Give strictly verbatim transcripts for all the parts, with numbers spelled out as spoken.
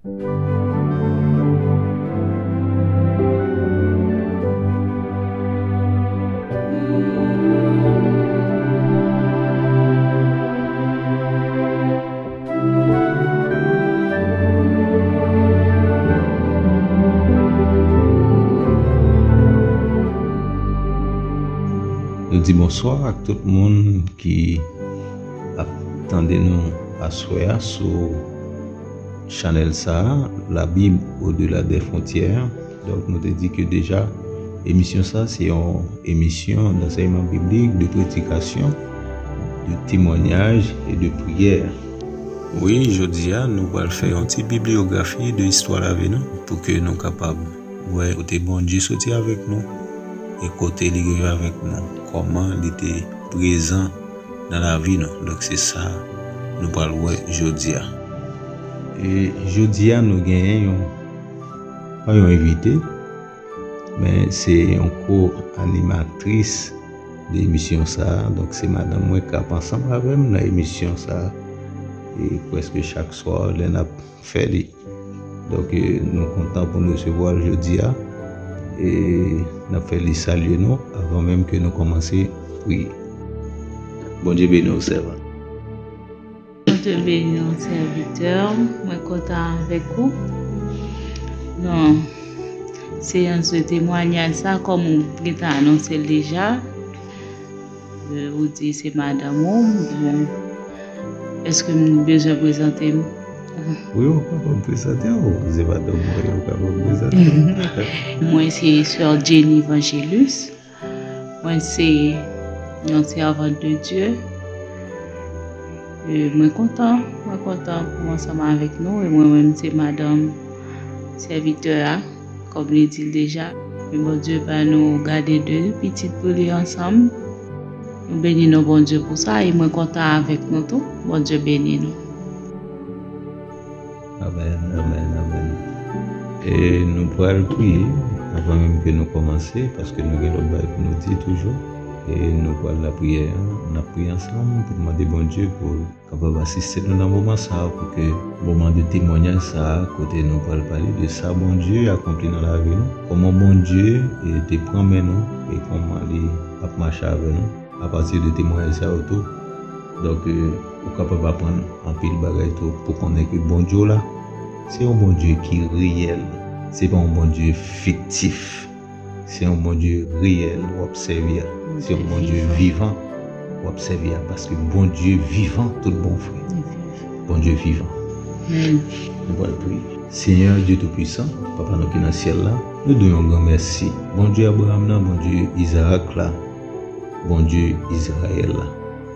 Nou di bonswa ak tout moun ki ap tande nou aswè a sou chanèl sa a, La Bible au-delà des frontières. Donk, nou te di ke deja, emisyon sa a se yon emisyon dansèyman biblik, de predikasyon, de temwanyaj e de priyè. Wi, jodi a, nou pral fè yon ti bibliyografi de istwa lavi nou, pou ke nou kapab wè kote Bondye soti avèk nou, e kote li rive avèk nou, kòman li te prezan nan lavi nou. Donk, se sa nou pral wè jodi a. E jodi a, nou genyen yon, pa yon envite, men se yon ko-animatris de emisyon sa a. Donk, se madanm mwen k ap ansanm avè m nan emisyon sa a. E prèske chak swa, lè n ap fè li. Donk, e, nou kontan pou n resevwa l jodi a. E n ap fè li salye nou avan menm ke nou kòmanse priye. Bondye beni w, sèvant. Bondye beni w, sèvitè. Mwen kontan avèk ou. Non, seyans de temwanyaj sa, kòm ou gentan anonse l deja, e, ou di se madanm ou, bon, èske m bezwen prezante m? Wi, ou kapab prezante w. Se madanm mwen, ou kapab prezante w. Mwen se sè Jenny Vangelus. Mwen se yon sèvant de Dye. E, mwen kontan, mwen kontan pou ansanm avèk nou. E mwen menm se madanm sèvitè a, kòm li di l deja. E Bondye ba nou gade de pitit pou li ansanm. Nou beni non Bondye pou sa, e mwen kontan avèk nou tou. Bondye beni nou. Amèn, amèn, amèn. E nou pral priye avan menm ke nou kòmanse, paske nou gen lòt bagay pou nou di toujou. E nou pral lapriyè, n ap priye ansanm pou n mande Bondye pou l kapab asiste nou nan moman sa a, pou ke moman de temwanyaj sa a, kote nou pral pale de sa Bondye akonpli nan lavi nou, kòman Bondye, e, te pran men nou, e kòman li ap mache avè nou. Apati de temwayaj sa yo tou. Donk, e, ou kapab aprann anpil bagay tou pou konnen ke Bondye w la, se yon Bondye ki reyèl. Se pa yon Bondye fiktif. Se yon Bondye reyèl w ap sèvi a. Se yon Bondye vivan w ap sèvi a. Paske Bondye vivan tout bon vre. Bondye vivan. Nou pral priye. Senyè Dye Toupisan, Papa nou ki nan syèl la, nou di w yon gran mèsi. Bondye Abraram nan, Bondye Izarak la, Bondye Izrayèl la.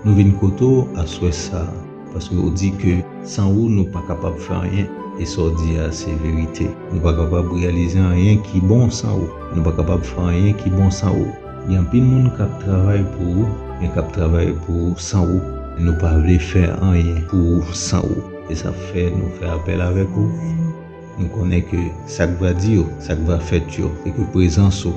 Nou vin kote w aswè sa a, paske w di ke san ou, nou pa kapab fè anyen, e sa w di a, se verite. Nou pa kapab reyalize anyen ki bon san ou. Nou pa kapab fè anyen ki bon san ou. Gen anpil moun k ap travay pou ou, men k ap travay pou ou san ou. Nou pa vle fè anyen pou ou san ou. E sa fè nou fè apèl avèk ou. Nou konnen ke sa k va di yo, sa k va fèt yo, e ke prezans ou,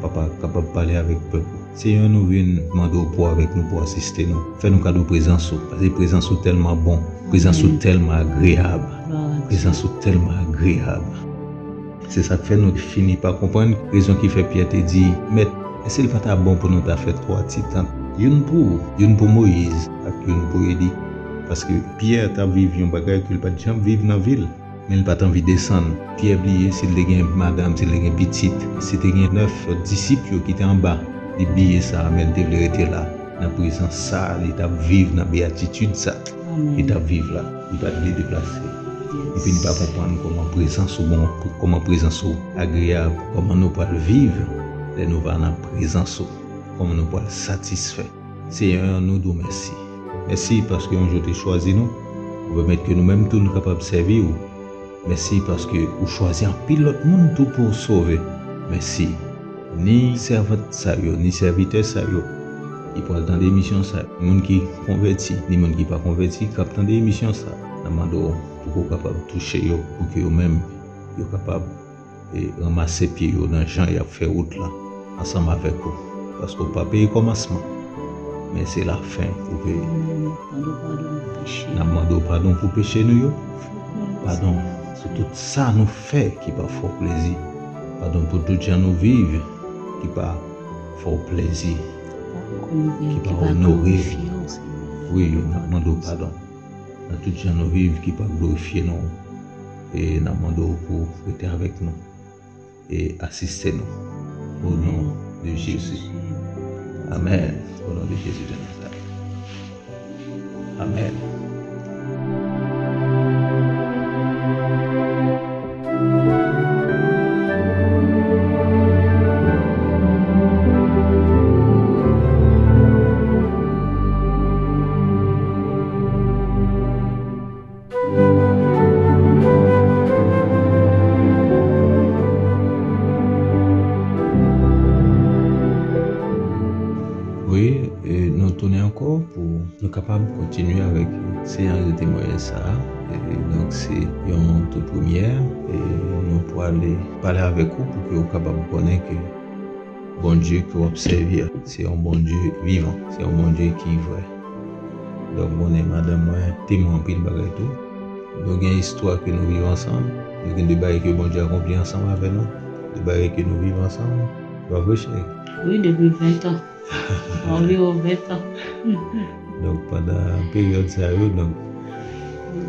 Papa, kapab pale avèk pèp ou. Senyè, nou vin mande w pou w avèk nou, pou w asiste nou. Fè nou kado prezans ou, paske prezans ou tèlman bon, prezans ou tèlman agreyab, prezans ou tèlman agreyab. Se sa k fè nou fini pa konprann rezon ki fè Pyè te di, Mèt, èske l pa ta bon pou nou ta fè twa ti tant, youn pou ou, youn pou Moyiz, ak youn pou Eli? Paske Pyè t ap viv yon bagay ke l pa t janm viv nan vi l. Men li pa t anvi desann. Pyè bliye si l te gen madanm, si l te gen pitit, si te gen nèf lòt disip yo ki te anba. Li bliye sa, men li te vle rete la. Nan prezans sa a, li t ap viv nan beyatitid sa a. Li t ap viv la. Li pa t vle deplase. Li fini pa konprann kòman prezans ou bon, kòman prezans ou agreyab, kòman nou pral viv lè nou va nan prezans ou, kòman nou pral satisfè. Senyè, nou di w mèsi. Mèsi paske yon jou ou te chwazi nou, ou pèmèt ke nou menm tou nou kapab sèvi w. Mèsi paske ou chwazi anpil lòt moun tou pou w sove. Mèsi. Ni sèvant sa yo, ni sèvitè sa yo ki pral tande emisyon sa yo, moun ki konvèti, ni moun ki pa konvèti, k ap tande emisyon sa, n ap mande w pou ke w kapab touche yo, pou ke yo menm, yo kapab e ranmase pye yo nan jan y ap fè wout la ansanm avèk ou. Paske w pa peye kòmansman, men se lafen ou peye. N ap mande w padon pou peche nou yo. Padon. Pou tout sa nou fè ki pa fè w plezi. Padon pou tout jan nou viv ki pa fè w plezi, ki pa onore w. Wi, n ap mande w padon. Nan tout jan nou viv ki pa glorifye non w. E n ap mande w pou w rete avèk nou e asiste nou. O non de Jezi. Amèn. O non de Jezi de Nazarèt. Amèn. Wi, e nou tounen ankò pou nou kapab kontinye avèk seyans de temwayaj sa a. E donk, se yon tout premyè, e nou pwale pale avèk ou pou ke ou kapab konnen ke Bondye ke w ap sèvi a, se yon Bondye vivan, se yon Bondye ki vrè. Donk, konnen madanm mwen temwen anpil bagay tou. Nou gen istwa ke nou viv ansanm, nou gen de bagay ke Bondye akonpli ansanm avè nou, de bagay ke nou viv ansanm. Se pa vre, cheri? Wi, depi ven tan. Anviwon ven tan. Donk, pandan peryòd sa yo, donk,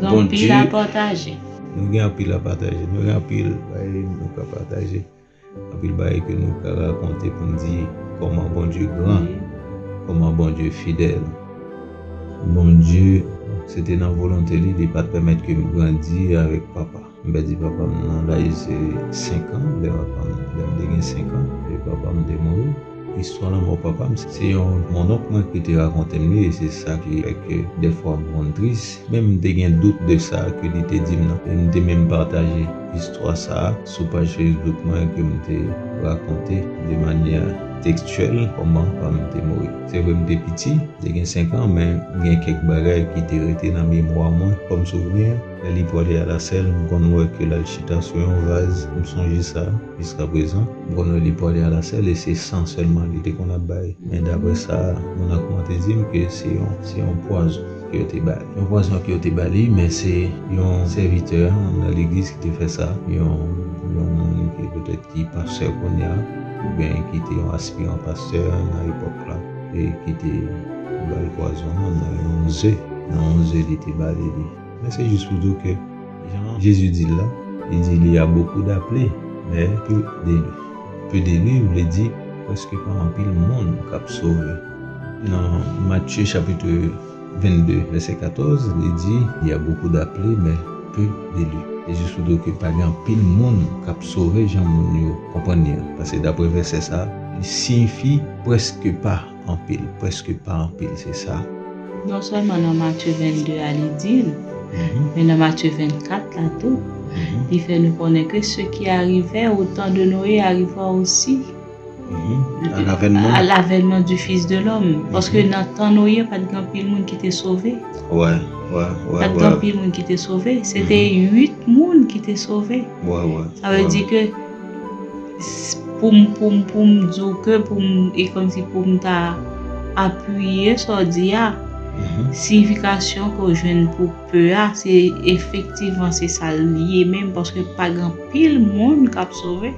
nou gen anpil a pataje. Nou gen anpil a pataje. Nou gen anpil bagay nou ka pataje. Anpil bagay ke nou ka rakonte pou n di kòman Bondye gran, kòman Bondye fidèl. Bondye, se te nan volonte li, li pa t pèmèt ke m grandi avèk papa. M pèdi papa m nan laj senk an, lè papa m, lè m te gen senk an, e papa m te mouri. Istwa lanmò papa m, se yon monnonk mwen ki te rakonte m li, e se sa ki fè ke dèfwa m konn tris. Men m te gen dout de sa ke li te di m nan. E m te menm pataje istwa sa a sou paj Facebook mwen ke m te rakonte de manyè tekstyèl kòman papa m te mouri. Se vre m te piti, m te gen senk an, men gen kèk bagay ki te rete nan memwa mwen kòm souvni. Lè li pwale alasèl, m konn wè ke l al chita sou yon vaz, m sonje sa jiskaprezan. M konn wè li pwale alasèl e se san sèlman li te konn ap bay. Men daprè sa, moun nan kòmante di m ke se yon, se yon pwazon ke yo te ba li. Yon pwazon ke yo te ba li, men se yon sèvitè nan legliz ki te fè sa. Yon, yon moun ki petèt ki pastè kounye a, oubyen ki te yon aspiran pastè nan epòk la, e ki te ba l pwazon nan yon ze, nan yon ze li te ba li li. Men se jis pou di w ke jan Jezi di l la, li di, il y a beaucoup d'appelés, mais peu d'élus. Peu d'élus vle di prèske pa anpil moun k ap sove. Nan Matye chapit vennde, vèsè katòz, li di, il y a beaucoup d'appelés, mais peu d'élus. Se jis pou di w ke pa gen anpil moun k ap sove jan moun yo konprann li an. Paske daprè vèsè sa, li siyifi prèske pa anpil, prèske pa anpil, se sa. Non sèlman nan Matye vennde a, li di l, men nan Matye vennkat la tou, li fè nou konnen que ce qui arrivait au temps de Noé arriva aussi à l'avènement du Fils de l'homme. Paske nan tan Noye, pa t gen anpil moun ki te sove. Wè, wè, wè. Pa t gen anpil moun ki te sove. Se te uit moun ki te sove. Wè, wè. Sa vle di ke s- pou m, pou m, pou m di w ke pou m, e kòmsi pou m ta apiye sa w di a, siyifikasyon ke w jwenn pou peu a, se efektivman se sa l ye menm, paske pa gen anpil moun k ap sove.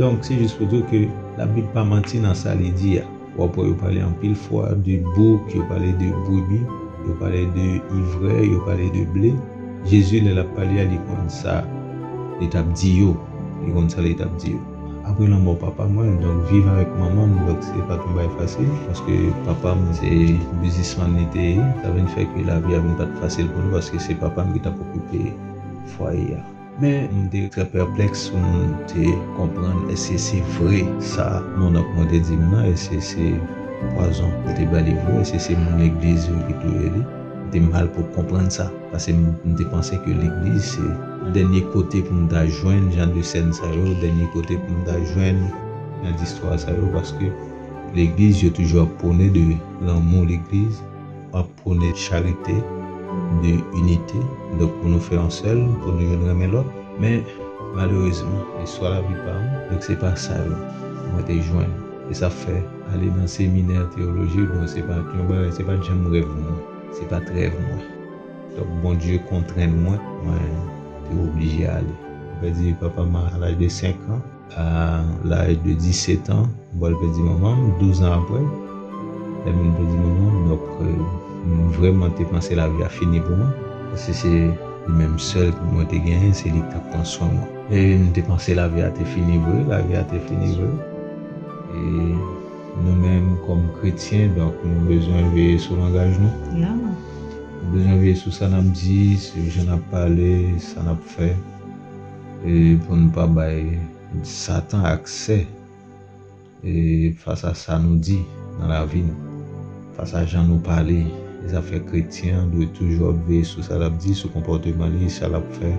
Donk, se jis pou di w ke Labib pa manti nan sa li di a. W ap wè yo pale anpil fwa de bouk, yo pale de brebi, yo pale de ivrè, yo pale de ble. Jezi, lè l ap pale a, li konn sa li t ap di yo. Li konn sa li t ap di yo. Apre lanmò papa mwen, donk, viv avèk manman m, donk, se pa t yon bagay fasil, paske papa m se biznismann li te ye. Sa vin fè ke lavi a vin pa t fasil pou nou, paske se papa m ki t ap okipe fwaye a. Men, m te trè pèplèks pou m te konprann èske se vre sa monnonk mwen te di m nan, èske se pwazon yo te ba li vre, èske se moun legliz yo ki touye li. M te mal pou konprann sa, paske m, m te panse ke legliz se dènye kote pou m ta jwenn jan de sèn sa yo, dènye kote pou m ta jwenn jan distwa sa yo, paske legliz yo toujou ap pwone de lanmou legliz, ap pwone charite, de inite. Donk, pou nou fè yon sèl, pou nou youn renmen lòt. Men, malerezman, istwa lavi pa m, donk se pa sa yo mwen te jwenn. E sa fè, ale nan seminè teyoloji, bon, se pa t yon bagay, se pa t janm rèv mwen. Se pa t rèv mwen. Donk, Bondye kontrenn mwen, mwen te oblije ale. Mwen pèdi papa m a laj de senk an. A laj de disèt an, m pral pèdi manman m, douz an apre. Lè m vin pèdi manman m, donk, euh, m vrèman te panse lavi a fini pou mwen. Paske se li menm sèl mwen te genyen, se li ki t ap pran swen mwen. E m te panse lavi a te fini vre, lavi a te fini vre. E nou menm kòm kretyen, donk nou bezwen veye sou langaj nou. Nou bezwen veye sou sa n ap di, sou jan n ap pale, sa n ap fè. E pou n pa bay Satan aksè, e fas a sa nou di nan lavi nou, fas a jan nou pale. E sa fè kretyen an dwe toujou ap veye sou sa l ap di, sou konpòteman li, sa l ap fè.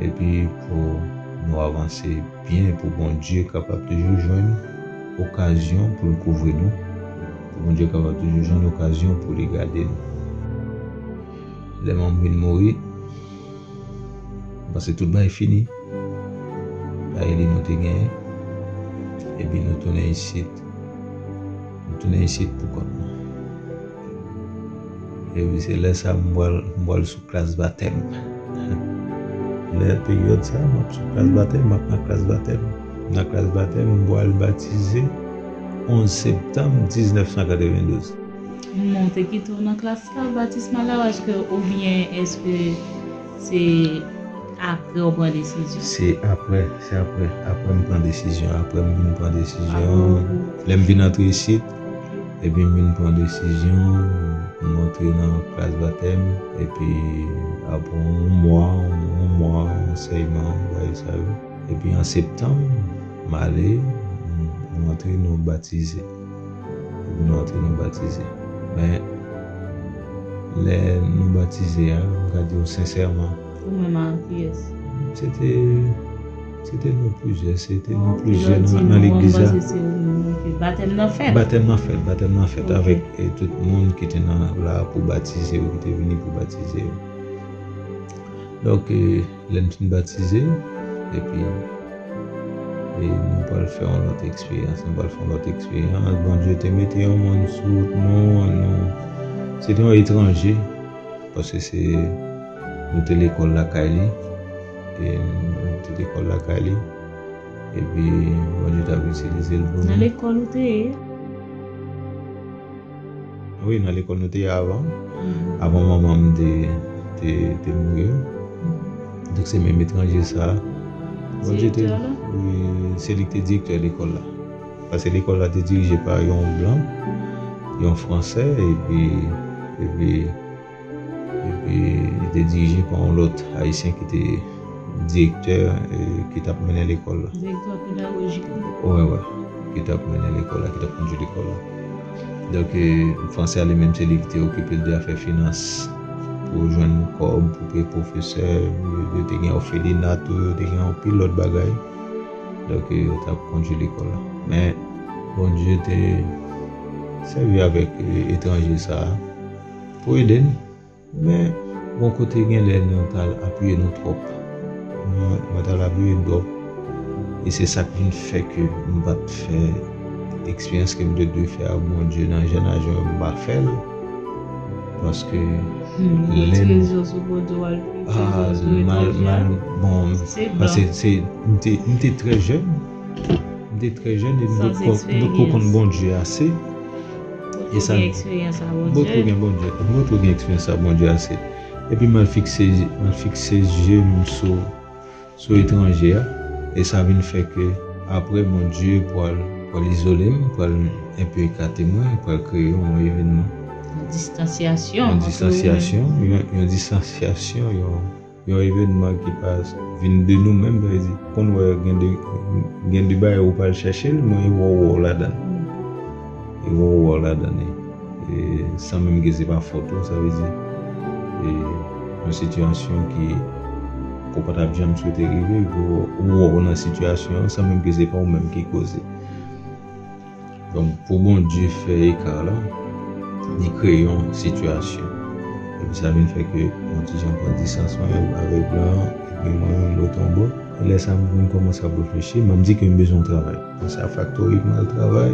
Epi pou nou avanse byen, pou Bondye kapab toujou jwenn okazyon pou l kouvri nou, pou Bondye kapab toujou jwenn okazyon pou li gade nou. Lè manman m vin mouri, m panse tout bagay fini. Bagay li nou te genyen. Epi nou tounen isit. Nou tounen isit pou kont nou. Epi se lè sa m pral, m pral sou klas batèm. Lè peryòd sa, m ap sou klas batèm, m ap nan klas batèm. Nan klas batèm, m pral batize onz septanm diznèf san katrevendouz. Manman w te kite w nan klas la, batismal la, èske, oubyen èske se apre w pran desizyon? Se apre, se apre, apre m pran desizyon, apre m vin pran desizyon. Lè m vin antre isit, epi m vin pran desizyon, m antre nan klas batèm, epi apre yon mwa, yon mwa ansèyman, bagay sa yo. Epi an septanm, m ale, m, m antre, nou batize. Epi nou antre, nou batize. Men, lè nou batize a, m ka di w sensèman. Ou menm ak kiyès? Se te, se te nou plizyè, se te nou plizyè nan, nan legliz la. Batèm nan fèt. Batèm nan fèt, batèm nan fèt avèk, e, tout moun ki te nan la pou batize yo, ki te vini pou batize yo. Donk, e, lè n fin batize, epi, e, nou pral fè yon lòt eksperyans, nou pral fè yon lòt eksperyans. Bondye te mete yon moun sou wout nou, nou, se te yon etranje, paske se, nou te lekòl lakay li, e nou te lekòl lakay li, epi Bondye t ap itilize l pou nou. Nan lekòl ou te ye? Wi, nan lekòl nou te ye avan. Avan manman m te, te, te mouri. Donk, se menm etranje sa. Bondye te, wi, se li ki te direktè lekòl la. Paske lekòl la te dirije pa yon blan, yon fransè, epi, epi, epi li te dirije pa yon lòt ayisyen ki te direktè, e, ki t ap mennen lekòl la. Direktè pedagojik la. Wè, wè. Ki t ap mennen lekòl la, ki t ap kondui lekòl la. Donk, e, fransè a li menm se li ki te okipe l de afè finans pou jwenn kòb, pou peye pwofesè, yo te gen òfelina tou, yo te gen anpil lòt bagay. Donk, e, yo t ap kondui lekòl la. Men, Bondye te sèvi avèk, e, etranje sa a pou ede n. Men, gon kote gen lè nou t al apiye nou twòp. Mwen, mwen t al apiye n twòp. E se sa k vin fè ke m pa t fè eksperyans ke m te dwe fè ak Bondye nan jèn aj mwen, m pa fè l. Paske lè m, ah, mal, mal, bon, paske se, m te, m te trè jèn. M te trè jèn e m potko, m potko konn Bondye ase. E sa, m potko gen Bondye, m potko gen eksperyans ak Bondye ase. Epi m al fikse, m al fikse je m sou, sou etranje a. E sa vin fè ke apre Bondye pral, pral izole m, pral enpe ekate mwen, pral kreye yon evenman. Yon distansyasyon, yon distansyasyon, yon, yon distansyasyon, yon yon evenman ki pa vin de nou menm, sa vle di, konn wè gen de, gen de bagay ou pral chèche l, men e wè w wè w ladan l. E wè w wè w ladan l. E san menm ke se pa fòt ou, sa vle di, e yon sitiyasyon ki, ke w pa t ap janm swete rive, ke w, ou wè w nan sitiyasyon an, san menm ke se pa ou menm ki koze. Donk, pou Bondye fè eka la, li kreye yon sitiyasyon. Epi sa vin fè ke yon ti jan pran distans mwen menm avèk blan an, epi mwen menm m rete yon bò. E lè sa a m vin kòmanse ap reflechi, m ap di ke m bezwen yon travay. Panse a faktori pou m al travay,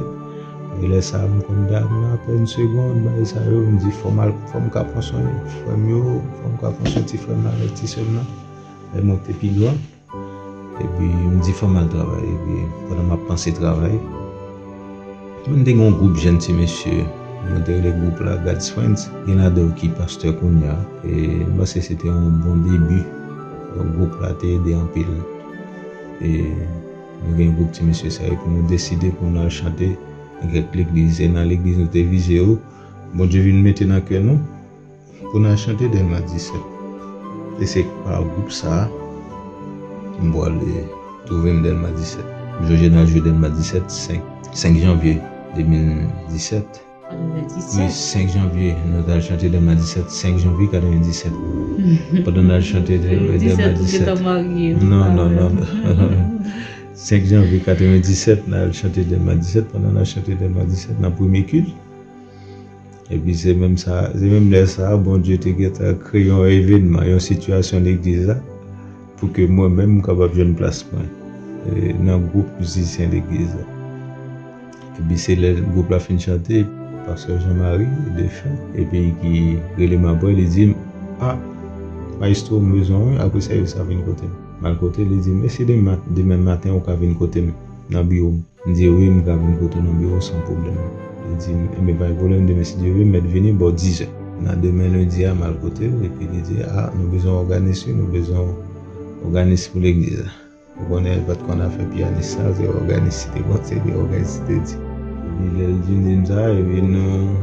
E lè sa a, m konn ta nan apèn segonn, bagay sa yo, m di, fò m al, fò m ka pran swen frè m yo, fò m ka pran swen ti frè m nan avèk ti sè m nan. Lè m monte pi lwen, epi m di, fò m al travay. Epi pandan m ap panse travay, mwen te gen yon gwoup jèn ti mesye, mwen te rele gwoup la God's Friends. Gen ladan yo ki pastè kounye a. E m panse se te yon bon debi. Donk, gwoup la te ede anpil. E nou gen gwoup ti mesye sa yo, epi nou deside pou n al chante nan kèk legliz. E nan legliz nou te vize yo, Bondye vin mete nan kè nou pou n al chante Dèlma disèt. E se pa gwoup sa a m pwale twouve m Dèlma disèt. M sonje n al jwe Dèlma disèt, senk, senk janvye de mil disèt. Wi, senk janvye, nou t al chante Dèlma disèt, senk janvye katrevenndisèt. Pandan n al chante Dèlma disèt. Non, non, non, non. Senk janvye katrevenndisèt, n al chante Dèlma disèt. Pandan n al chante Dèlma disèt, nan premye kilt, epi se menm sa, se menm lè sa a, Bondye te gentan kreye yon evènman, yon sitiyasyon legliz la, pou ke mwen menm m kapab jwenn plas mwen, e, nan gwoup mizisyen legliz la. Epi se lè gwoup la fin chante, pastè Jean Marie, defen, epi ki rele m apre, li di m, a, Maestro, m bezwen w, wi, apre sèvis la vin kote m. M al kote l, li di m, e si demen, demen maten ou ka vin kote m nan biwo m? M di, wi, m ka vin kote w nan biwo w san pwoblèm. Li di m, enben, pa gen pwoblèm, demen, si Dye vle, m mèt vini bò dizè. Nan demen lendi a, m al kote l, epi li di, a, nou bezwen òganis, wi, nou bezwen òganis pou legliz la. Ou konnen, l pa t konn afè pyanis sa, se òganis li te konn, se de òganis li te di. Epi lè l vin di m sa, epi nou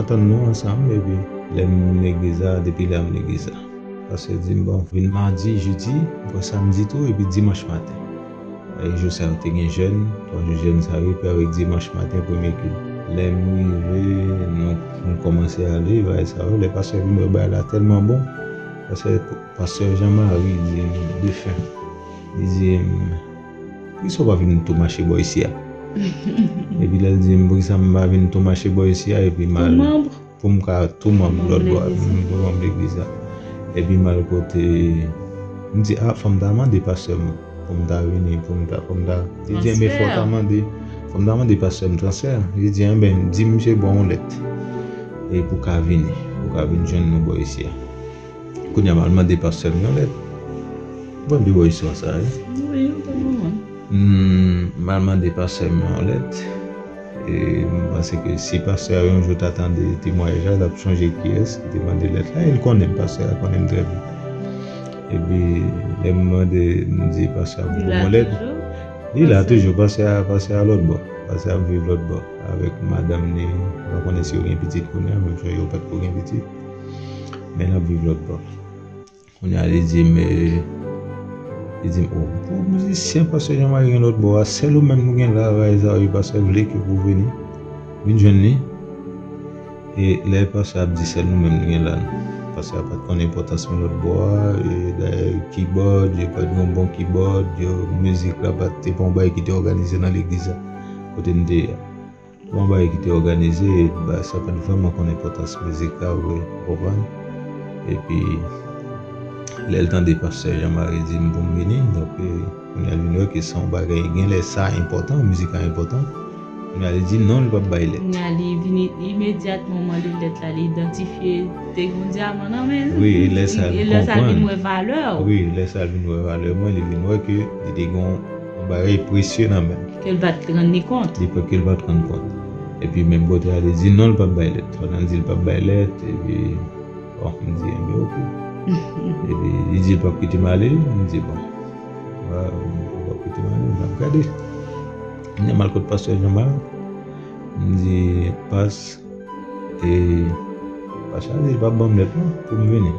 antann nou ansanm, epi lè m vin legliz la, depi lè a m legliz la. Pastè di m, bon, vin madi, jedi, m pran samdi tou, epi dimanch maten. E jou sa yo te gen jèn, twa jou jèn sa yo, epi avèk dimanch maten, premye kilt. Lè m rive, nou, nou kòmanse ale, bagay sa yo, lè pastè vin wè bagay la tèlman bon, pastè, pastè Jean Marie di m, defen, li di m, poukisa w pa vin tou mache bò isi a? Epi lè l di m, poukisa m pa vin tou mache bò isi a, epi m al pou m ka tou manm lòt bò, tou manm legliz la. Epi m al kote, m di, a, fò m ta mande pastè m pou m ta vini, pou m ta, pou m ta. Li di, enben, fò w ta mande, fò m ta mande pastè m transfè. Li di, enben, di misye ba w yon lèt. E pou w ka vini, pou w ka vin jwenn nou bò isi a. Kounye a, m al mande pastè m yon lèt. Bon, de bò istwa sa, wi. Wi, m te konprann. Hmm, m al mande pastè m yon lèt. E m panse ke si pastè a yon jou ta tande temwayaj la, l ap chonje kiyès ki te mande lèt la. E l konnen m, pastè a konnen m trè byen. Epi, lè m mande, m di pastè a pou l ban m lèt. Li la toujou, pastè a, pastè a lòt bò. Pastè a ap viv lòt bò. Avèk madanm li, m pa konnen si yo gen pitit kounye a, men m sonje yo pa t ko gen pitit. Men l ap viv lòt bò. Kounye a, li di m, eh, li di m, o, pou mizisyen, pastè Jean Marie gen lòt bò a, sèl ou menm nou gen la, bagay sa yo, pastè vle ke pou w vini, vin jwenn li. E lè pastè ap di sèl nou menm nou gen la, pastè a pa t konn enpòtans mwen lòt bò a, e dayè kibòd, yo pa t gen yon bon kibòd, yo, mizik la pa t, te pa yon bagay ki te òganize nan legliz la, kote n te ye a. Bon, bagay ki te òganize, ba, sa pa t vrèman konn enpòtans mizik la vre, ou konprann? Epi, lè l tande pastè Jean Marie di m pou m vini, donk, e, kounye a l vin wè ke se yon bagay, gen lè sa enpòtan, mizik la enpòtan. Kounye a li di non, li p ap bay lèt. Kounye a li vini imedyatman mande lèt la, li idantifye te gen yon dyaman nan men l. Wi, e lè sa l konprann. E lè sa l vin wè valè w. Wi, lè sa l vin wè valè mwen, li vin wè ke li te gen yon bagay presye nan men l. Ke l pa t rann li kont. Li pa, ke l pa t rann kont. Epi menm kote a, li di non, l p ap bay lèt. Pandan l di l p ap bay lèt, epi, bon, m di, enben, oke. Epi li di l p ap kite m ale, m di, bon, m p ap kite m ale, m ap gade. Kounye a m al kot pastè Jean Marie, m di, pas, E pastè a di l p ap ban m lèt non pou m vini.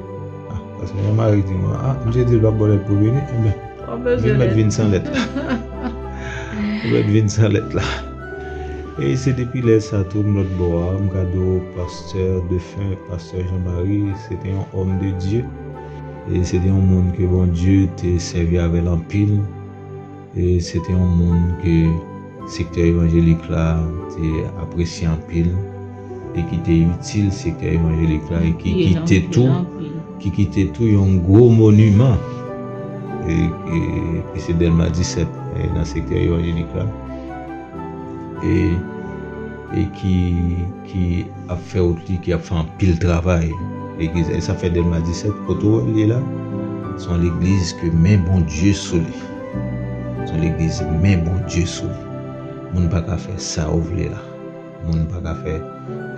A, pastè Jean Marie di mwen, a, misye di l p ap ba w lèt pou w vini, enben, ou mèt vin san lèt la. Ou mèt vin san lèt la. E se depi lè sa tou m lòt bò a, m ka di w pastè defen, pastè Jean Marie, se te yon homme de Dieu. E se te yon moun ke Bondye te sèvi avè l anpil. E se te yon moun ke sektè evanjelik la te apresye anpil e ki te itil sektè evanjelik la e ki kite tou, ki kite tou yon gwo moniman e, e, ki se Dèlma disèt, e, nan sektè evanjelik la. E e ki, ki ap fè wout li, ki ap fè anpil travay. Legliz, e sa fè Dèlma disèt, kote w wè l ye la, se yon legliz ke men Bondye sou li. Se yon legliz men Bondye sou li. Moun pa ka fè sa ou vle la. Moun pa ka fè,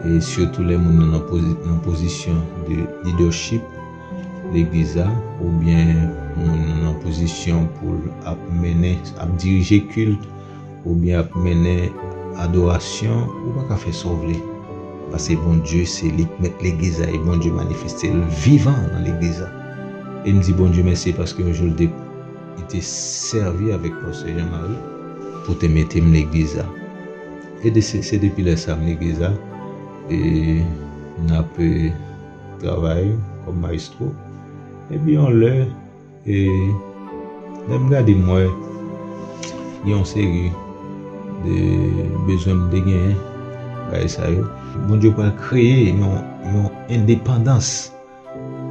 e sitou lè moun nan nan pozi-, nan pozisyon de lidèchip legliz la, oubyen moun nan nan pozisyon pou l ap mennen, ap dirije kilt, oubyen ap mennen adorasyon, ou pa ka fè sa w vle. Paske Bondye, se li k mèt legliz la, e Bondye manifeste l vivan nan legliz la. E m di Bondye mèsi paske yon jou l te, li te sèvi avèk pastè Jean Marie pou te mete m legliz la. E de, se, se depi lè sa m legliz la, e n ap, e, travay kòm mayestwo. Epi yon lè, e lè m gade, m wè gen yon seri de bezwen m te genyen, bagay sa yo. Bondye pral kreye yon, yon endepandans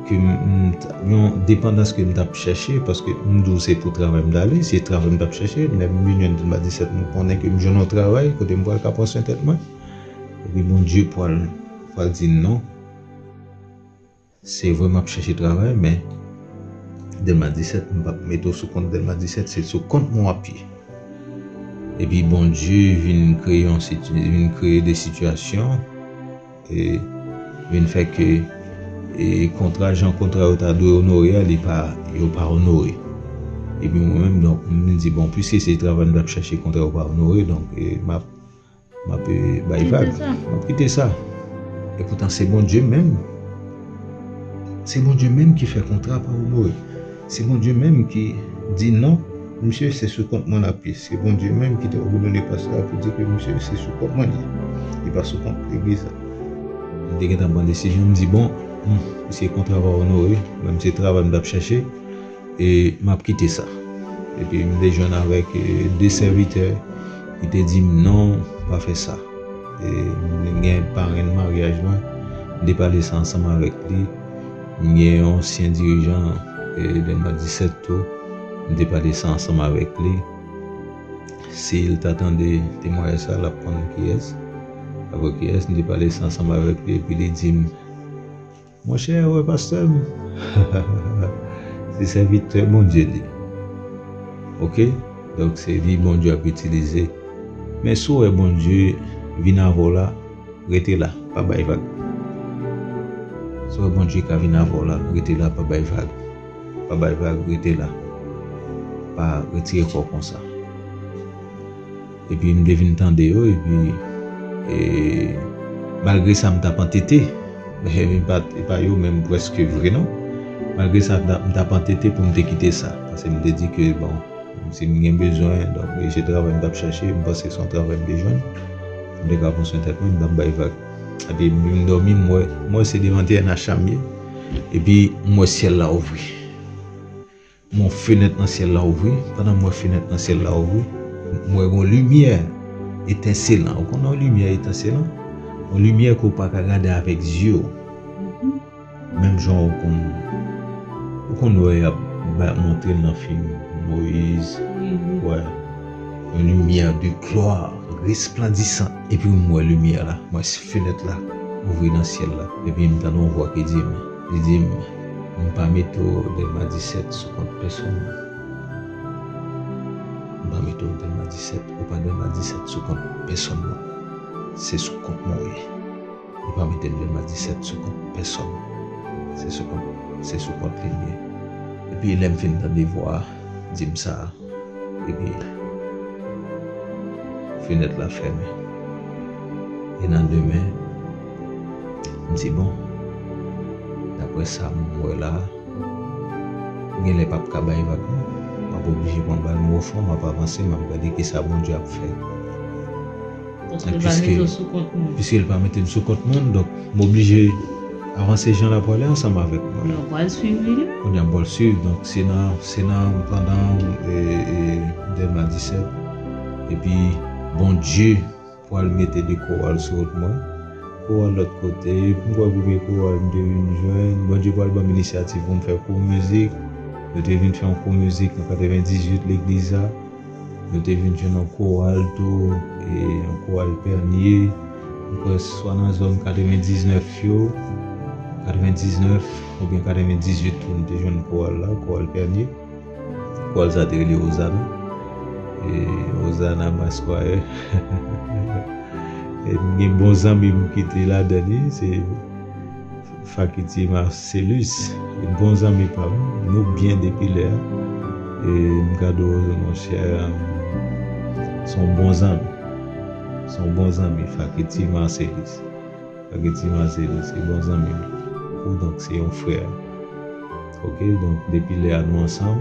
ke m, m t-, yon depandans ke m t ap chèche, paske m di w se pou travay m t ale, se travay m t ap chèche, lè m vin jwenn Dèlma disèt, m konnen ke m jwenn yon travay kote m pral ka pran swen tèt mwen. Epi Bondye pral, pral di non. Se vre m ap chèche travay, men Dèlma disèt, m p ap mete w sou kont Dèlma disèt, se sou kont mwen w ap ye. Epi Bondye vin kreye yon siti-, vin kreye de sitiyasyon, e vin fè ke, e kontra, jan kontra yo ta dwe onore a, li pa, yo pa onore. Epi mwen menm, donk, m di, bon, piske se travay m t ap chèche, kontra yo pa onore, donk, e m ap, m ap, e, bay vag. M ap kite sa. Epoutan, se Bondye menm. Se Bondye menm ki fè kontra pa onore. Se Bondye menm ki di non, misye, se sou kont mwen l ap ye. Se Bondye menm ki te òdone pastè a pou di ke misye, se sou kont mwen l ye. Li pa sou kont legliz la. M te gentan pran desizyon, m di, bon, hmm, se kontra pa onore, menm se travay m t ap chèche, e m ap kite sa. Epi m te jwenn avèk, e, de sèvitè ki te di m, non, pa fè sa. E m gen parenn maryaj mwen, m te pale sa ansanm avèk li. M gen yon ansyen dirijan, e, Dèlma disèt tou, m te pale sa ansanm avèk li. Si l ta tande temwayaj sa, l ap konn kiyès. Avè kiyès, m te pale sa ansanm avèk li, epi li di m, monchè, wè pastè m, se sèvitè Bondye li. Oke? Donk, se li Bondye ap itilize. Men si w wè Bondye vin avè w la, rete la, pa bay vag. Si w wè Bondye ka vin avè w la, rete la, pa bay vag. Pa bay vag, rete la. Pa retire kò w konsa. Epi m te vin tande yo, epi, e, malgre sa, m t ap antete, men e pa, e pa yo menm prèske vre non. Malgre sa, m t ap, m t ap antete pou m te kite sa, paske m te di ke, bon, si m gen bezwen, donk, e se travay m t ap chèche, m panse se yon travay m te jwenn, m te ka pran swen tèt mwen, m t ap bay vag. Epi m vin dòmi, m wè, m wè se devan T N H la m ye, epi m wè syèl la ouvri. M wè fenèt nan syèl la ouvri. Pandan m wè fenèt nan syèl la ouvri, m wè yon limyè etènselan. Ou konn yon limyè etènselan? Yon limyè ke w pa ka gade avèk zye w. Menm jan ou konn, ou konn wè y ap ba, montre l nan fim Moyiz. Wè. Yon limyè de glwa resplandisan. Epi m wè limyè la. M wè fenèt la ouvri nan syèl la. Epi m tande yon vwa ki di m, li di m, m pa mete w Dèlma disèt sou kont pèsonn. M pa mete w Dèlma disèt, ou pa Dèlma disèt sou kont pèsonn non. Se sou kont mwen w ye. Ou pa mete m Dèlma disèt sou kont pèsonn. Se sou kont, se sou kont li m ye. Epi lè m fin tande vwa a di m sa, epi fenèt la fèmen. E nan demen, m di, bon, daprè sa m wè la, m genlè p ap ka bay vag non. M ap oblije pran bal m ofon, m ap avanse, m ap gade kisa Bondye ap fè. Paske l pa mete w sou kont moun. Piske l pa mete m sou kont moun, donk m oblije avanse jan l ap prale ansanm avèk mwen. Kounye a w pral swiv li menm. Kounye a m pral swiv, donk se nan, se nan pandan, e, e, Dèlma disèt, epi Bondye pral mete de koral sou wout mwen. Koral lòt kote, m kwè premye koral m te vin jwenn, Bondye pral ban m inisyativ pou m fè kou mizik. Nou te vin fè yon kou mizik an katrevendizuit legliz la. Nou te vin jwenn yon koral tou, e yon koral Pènye. Mwen kwè swa nan zòn katrevendiznèf yo, katrevendiznèf oubyen katrevendizuit tou, nou te jwenn koral la, koral Pènye. Koral sa te rele Ozana. E Ozana Masquire. E m gen bon zanmi m ki te ladan li, se Fakiti Marcelus, bon zanmi pa m, nou byen depi lè a. E m ka di w, monchè, se yon bon zanmi. Se yon bon zanmi, Fakiti Marcelus. Fakiti Marcelus, se bon zanmi m. Ou donk, se yon frè. Oke, donk, depi lè a nou ansanm.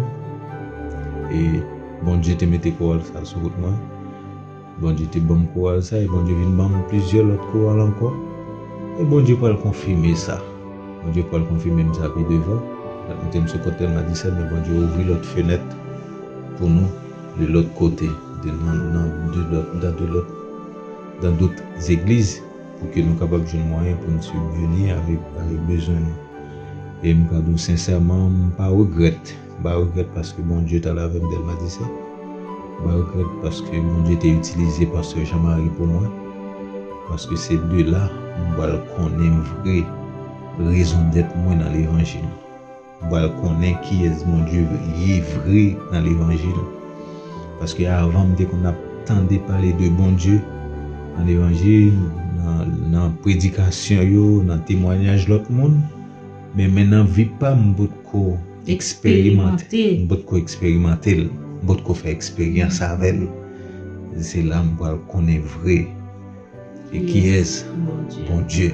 E Bondye te mete koral sa sou wout mwen. Bondye te ban m koral sa, e Bondye vin ban m plizyè lòt koral ankò. E Bondye pral konfime sa. Bondye pral konfime m sa pi devan. Mete m sou kont Dèlma disèt, men Bondye ouvri lòt fenèt pou nou, de lòt kote, de, nan, nan, de lòt, dan de lòt, dan dòt zegliz, pou ke nou kapab jwenn mwayen pou n sibvini avèk, avèk bezwen nou. E m ka di w sensèman, m pa regrèt. M pa regrèt paske Bondye t al avè m Dèlma disèt. M pa regrèt paske Bondye te itilize pastè Jean Marie pou mwen. Paske se de la m pral konnen vre rezondèt mwen nan levanjil. M pral konnen kiyès Bondye ye vre nan levanjil. Paske avan, m te konn ap tande pale de Bondye nan levanjil, nan, nan predikasyon yo, nan temwayaj lòt moun. Men, men nan vi pa m, m potko eksperimante, m potko eksperimante l, m potko fè eksperyans avè l. Se la m pral konnen vre. E kiyès? Bondye. Bondye.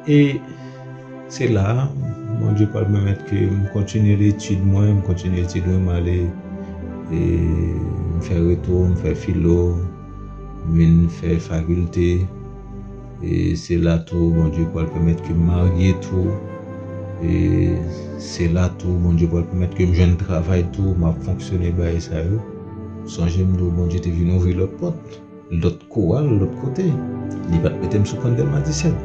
E se la, Bondye pral pèmèt ke m kontinye etid mwen, m kontinye etid mwen, m ale, e m fè retou, m fè filo, m vin fè fakilte. E se la tou, Bondye pral pèmèt ke m marye tou. E se la tou, Bondye pral pèmèt ke m jwenn travay tou, m ap fonksyone bagay sa yo. Sonje m di w, Bondye te vin ouvri lòt pòt, lòt koral, lòt kote. Li pa t mete m sou kont Dèlma disèt.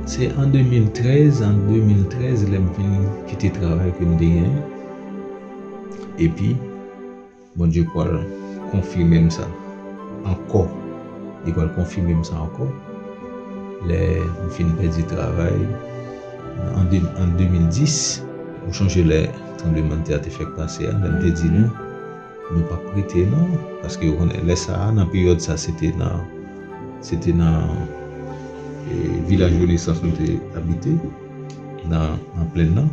Se an de mil trèz, an de mil trèz, lè m fin kite travay ke m te genyen. Epi, Bondye pral konfime m sa ankò. Li pral konfime m sa ankò. Lè m fin pèdi travay, an de, an de mil dis, ou sonje lè tranblemanntè a te fèk pase a, lè m te di nou, nou p ap rete non, paske ou konnen, lè sa a, nan peryòd sa, se te nan, se te nan, e, vilaj Renesans nou te abite, nan, nan plèn nan.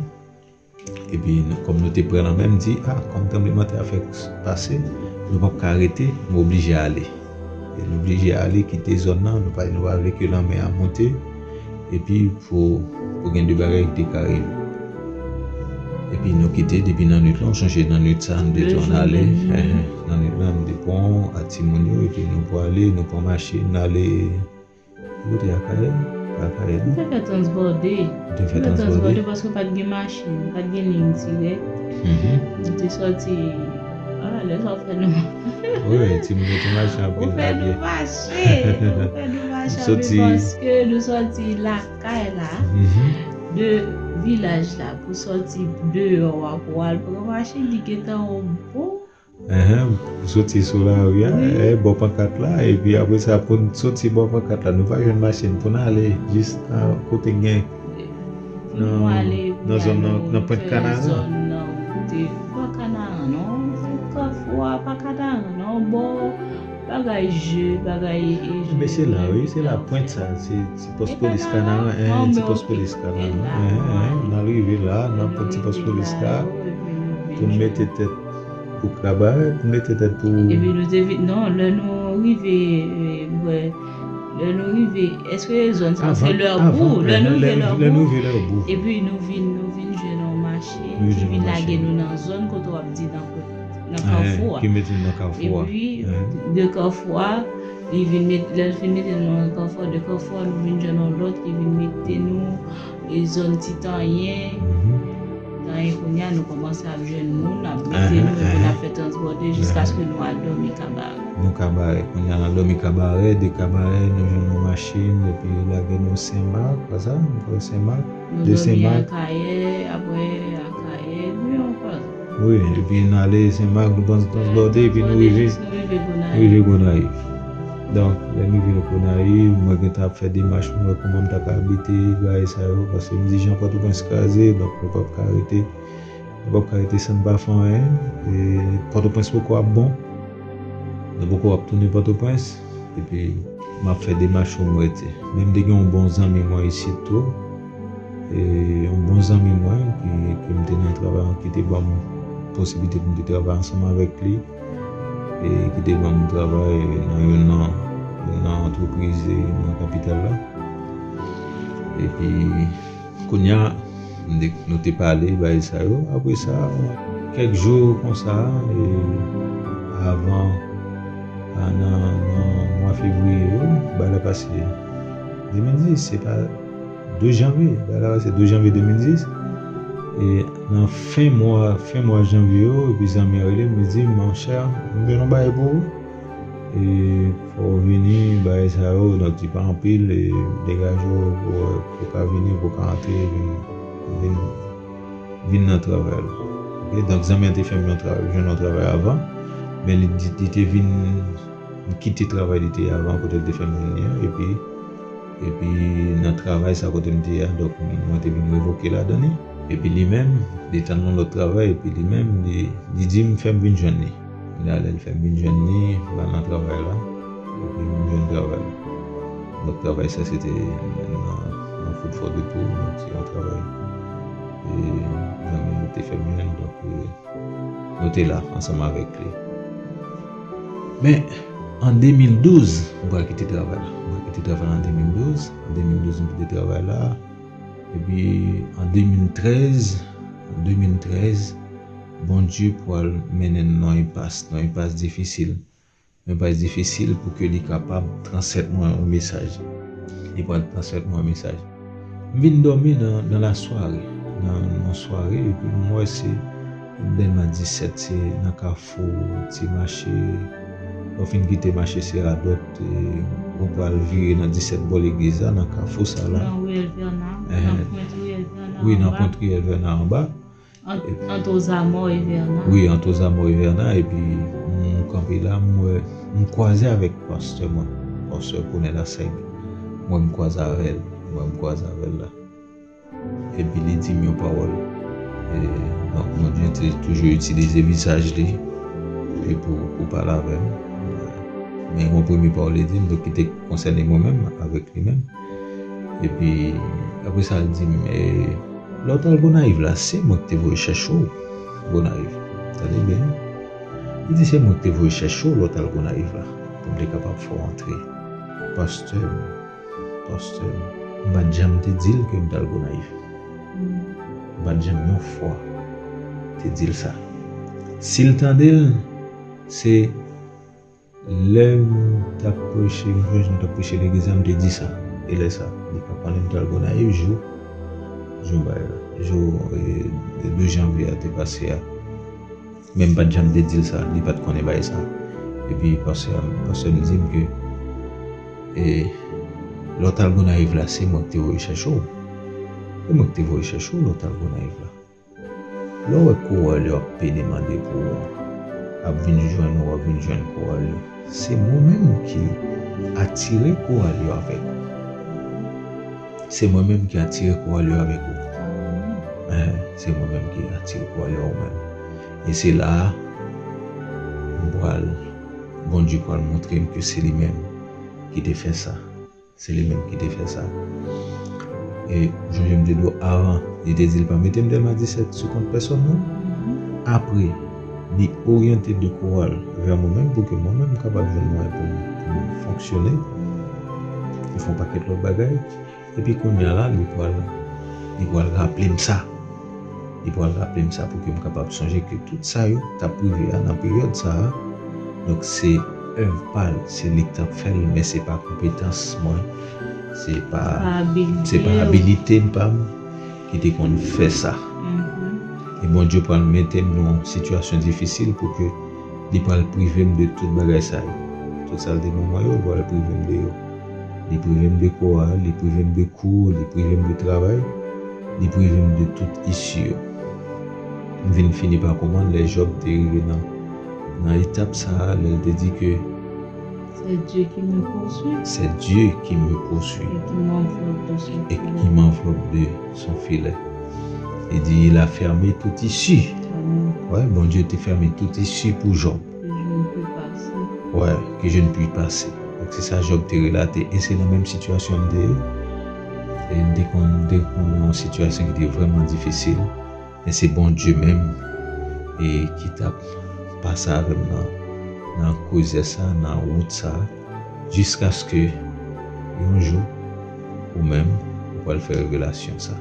Epi, nou, kòm nou te prè lanmè, m di, a, kòm tranblemanntè a fèk pase, nou p ap ka rete, m oblije ale. E nou oblije ale, kite zòn nan, nou pa, nou pa vle ke lanmè a monte. Epi, pou, pou gen de bagay ki te ka rive. Epi, nou kite, depi nan nwit lan, ou sonje nan nwit sa, nou te di w n ale. Nan nwit lan, nou te pran ak timoun yo, epi nou prale, nou pran machin, n ale. Kote Akayè? Akayè, non? Nou te fè transbòde. Nou te fè transbòde paske pa t gen machin, pa t gen liy dirèk. Nou te sòti, a, lè sa w fè nou. Wi, timoun yo te mache anpil la byen. Ou fè nou mache, ou fè nou mache anpil paske nou sòti lakay la, de vilaj la, pou sòti deyò a, pou al pran machin, li gentan yon bon Enhen, pou soti sou lari a, e, bò pankat la, epi apre sa, pou n soti bò pankat la, nou pa jwenn machin pou n ale jis nan kote gen, nan, nan zòn nan, nan pwent Kanaran. Zòn nan, kote, pa Kanaran, non, se Kafou a, pa Kanaran, non, bò, bagay je, bagay, e, men se la, wi, se la, pwent sa, se ti pòs polis Kanaran, enhen, ti pòs polis Kanaran, enhen, enhen, n al rive la, nan pwent ti pòs polis la, pou n mete tèt pou Kabarè, pou mete tèt pou. Epi nou te vin, non, lè nou rive, e, bwè, lè nou rive, èske zòn sa se Lèbou? Lè nou rive Lèbou. Epi nou vin, nou vin jwenn yon machin ki vin lage nou nan zòn kote w ap di nan, nan Kafou a. Ki mete nou nan Kafou a. Epi, de Kafou a, li vin met, lè l fin mete nou nan Kafou a, de Kafou a, nou vin jwenn yon lòt ki vin mete nou e zòn Titanyen. Titanyen kounye a, nou kòmanse ap jwenn moun, ap mete nou, epi n ap fè transbòde jiskaske nou al dòmi Kabarè. Nou Kabarè. Kounye a, n al dòmi Kabarè, de Kabarè, nou jwenn yon machin, epi yo lage nou Senmak, pa sa? Nou kwè Senmak. De Senmak. Nou dòmi Akayè, apre Akayè, epi yon pa sa. Wi, epi n ale Senmak, nou pran transbòde, epi nou rive, nou rive Gonayiv. Donk, lè m rive nan Gonayiv, mwen gentan ap fè demach pou m wè kòman m ta ka abite, bagay sa yo, paske m di jan Pòtoprens kraze, donk nou p ap ka rete, nou p ap ka rete san n pa fè anyen. E Pòtoprens poko ap bon, nou poko ap tounen Pòtoprens, epi m ap fè demach pou m rete. Men m te gen yon bon zanmi mwen isit tou, e yon bon zanmi mwen ki, ki m te nan travay, ki te ban m posiblite pou m te travay ansanm avèk li, e ki te ban m travay nan youn nan, youn nan antrepriz, e, nan kapital la. Epi, kounye a, m te, nou te pale, bagay sa yo. Apre sa, kèk jou konsa, e, avan, a, nan, nan mwa fevriye yo, bagay la pase de mil dis, se pa de janvye, bagay la pase de janvye de mil dis. E nan fen mwa, fen mwa janvye yo, epi zanmi an rele m, li di m, monchè, m gen yon bagay pou ou. E fò w vini, bagay sa yo, donk li pa anpil, e degaje w pou, pou w ka vini, pou w ka antre, vin, vin, vin nan travay la. Oke, donk zanmi an te fè m yon travay, jwenn yon travay avan, men li, li, li te vin kite travay li te ye avan kote l te fè m vini an, epi, epi nan travay sa kote m te ye a, donk mwen te vin revoke ladan li. Epi li menm, li tann yon lòt travay, epi li menm, li, li di m fè m vin jwenn li. Kounye a lè l fè m vin jwenn li, m al nan travay la, epi m jwenn travay. Donk travay sa se te nan, nan Food for the Poor, donk se yon travay, e, zanmi m te fè m jwenn, donk, e, nou te la ansanm avèk li. Men, an de mil douz, m pral kite travay la. M pral kite travay la an de mil douz. An de mil douz, m kite travay la. Epi, an de mil trèz, an de mil trèz, Bondye pral mennen n nan yon enpas, nan yon enpas difisil. Yon enpas difisil pou ke li kapab transmèt mwen yon mesaj. Li pral transmèt mwen yon mesaj. M vin dòmi nan, nan lasware, nan, nan yon sware, epi m wè se Dèlma disèt, se nan kafou ti mache. Lè w fin kite mache se radòt, e, ou pral vire nan disèt bò legliz la, nan kafou sa la. Nan riyèl Vèna, nan pwent riyèl Vèna anba. Wi, nan pwent riyèl Vèna anba. Ant, ant Ozamò e Vèna. Wi, ant Ozamò e Vèna, epi m kanpe la, m wè, m kwaze avèk pastè mwen, pastè Ponè Lasèg. M wè m kwaze avè l, m wè m kwaze avè l la. Epi li di m yon pawòl. E, donk, Bondye te toujou itilize vizaj li, e pou, pou pale avè m. Men yon premye pawòl li di m, donk, ki te konsène mwen menm, avèk li menm. Epi, apre sa, li di m, e, lè w t al Gonayiv la, se mwen ki te voye chèche w Gonayiv. Tande byen. Li di, se mwen ki te voye chèche w lè w t al Gonayiv la, pou m te kapab fè w antre. Pastè m, pastè m, m pa t janm te di l ke m t al Gonayiv. M pa t janm yon fwa te di l sa. Si l tande l, se lè m t ap preche, m sonje m t ap preche legliz la, m te di sa. E lè sa, li pa konnen m t al Gonayiv jou, jou bay la, jou, e, de janvye a te pase a. Men m pa t janm te di l sa, li pa t konnen bagay sa. Epi pastè, pastè m di m ke, e, lè w t al Gonayiv la, se mwen ki te voye chèche w. Se mwen ki te voye chèche w lè w t al Gonayiv la. Lè w wè kowòl yo ap pede mande pou ou, ap vin jwenn ou, ap vin jwenn kowòl yo, se mwen menm ki atire kowòl yo avèk ou. Se mwen menm ki atire kowòl yo avèk ou. Enhen, se mwen menm ki atire kowòl yo avèk ou menm. E se la a, m pral, Bondye pral montre m ke se li menm ki te fè sa. Se li menm ki te fè sa. E, jan m te di w avan, li te di l pa mete m Dèlma disèt sou kont pèsòn, non. Apre, li oryante de kowòl vè mwen menm pou ke mwen menm m kapab jwenn mwayen pou m, pou m fonksyone. Li fè yon pakèt lòt bagay. Epi kounye a la, li pral, li pral raple m sa. Li pral raple m sa pou ke m kapab sonje ke tout sa yo t ap rive a nan peryòd sa a, donk se èv pa l, se li k t ap fè l, men se pa konpetans mwen, se pa, se pa abilite m pa m ki te konn fè sa. E Bondye pral mete m nan yon sitiyasyon difisil pou ke li pral prive m de tout bagay sa yo. Tout sa l te ban mwen yo, li pral prive m de yo. Li prive m de kowòl, li prive m de kou, li prive m de travay, li prive m de tout isi yo. M vin fini pa konprann lè Jòb te rive nan, nan etap sa a, lè l te di ke C'est Dieu qui me poursuit. C'est Dieu qui me poursuit. Et qui m'enveloppe de son Et qui m'enveloppe de son filet. Il dit, il a fermé toute issue. Amen. Ouais, Bondye te fèmen tout isi pou Jòb. Que je ne puis passer. Ouais, que je ne puis passer. Donk se sa Jòb te relate. E se nan menm sitiyasyon m te ye. E m te konn, m te konn nan yon sitiyasyon ki te vrèman difisil. Men se Bondye menm e ki t ap pase avè m nan, nan koze sa, nan wout sa, jiskaske yon jou, ou menm, ou pral fè revelasyon sa.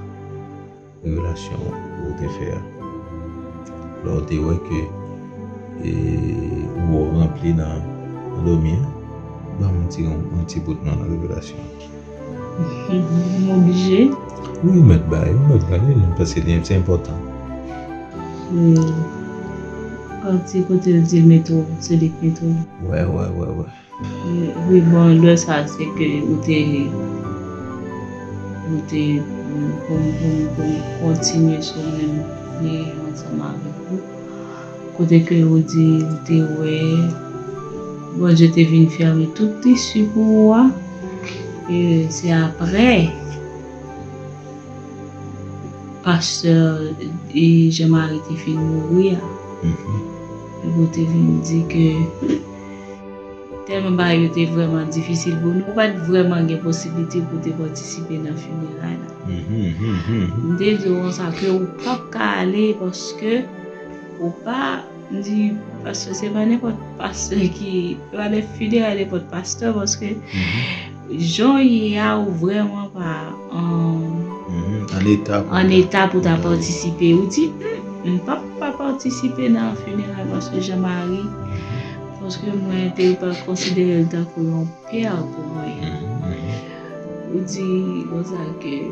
Revelasyon ou te fè a. Lè w te wè ke e, ou ranpli nan, nan dòmi an, ban m ti, yon, yon ti bout nan revelasyon. M oblije. Wi, ou mèt bay, ou mèt bay li, paske li, se enpòtan. Pati kote l di l mete w, se li k mete w. Wè, wè, wè, wè. Wi, bon, lè sa, se ke ou te, ou te, pou m, pou m, pou m kontinye sou menm li ansanm avèk ou. Kote ke ou di, ou te wè, Bondye te vin fèmen tout isi pou ou a. E se apre, pastè e Jean-Marie te fin mouri a. Epi ou te vin di ke tèlman bagay yo te vrèman difisil pou nou, ou pa t vrèman gen posiblite pou te patisipe nan fineray la. M te di w konsa ke ou p ap ka ale paske ou pa, m di, pastè, se pa nenpòt pastè ki, se pa de fineray nenpòt pastè, paske jan w ye a, ou vrèman pa an, Mhm. An eta pou an eta pou ta patisipe. Ou di, "Hmm, m p ap pa patisipe nan fineray pastè Jean-Marie, paske mwen te pa konsidere l tankou yon pè pou mwen." Mhm, mhm. Ou di konsa ke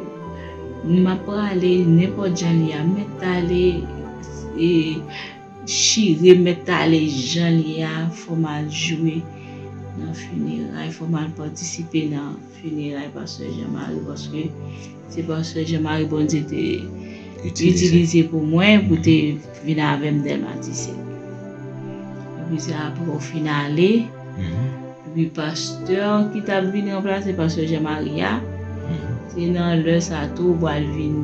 m ap prale nenpòt jan li a, mèt ale, e, chire, mèt ale jan li a, fò m al jwe nan fineray, fò m al patisipe nan fineray pastè Jean-Marie, paske se pastè Jean-Marie Bondye te itilize pou mwen, pou te vin avè m Dèlma diset. Epi se apre w fin ale, epi pastè ki t ap vin ranplase pastè Jean-Marie a, se nan lè sa tou w pral vin,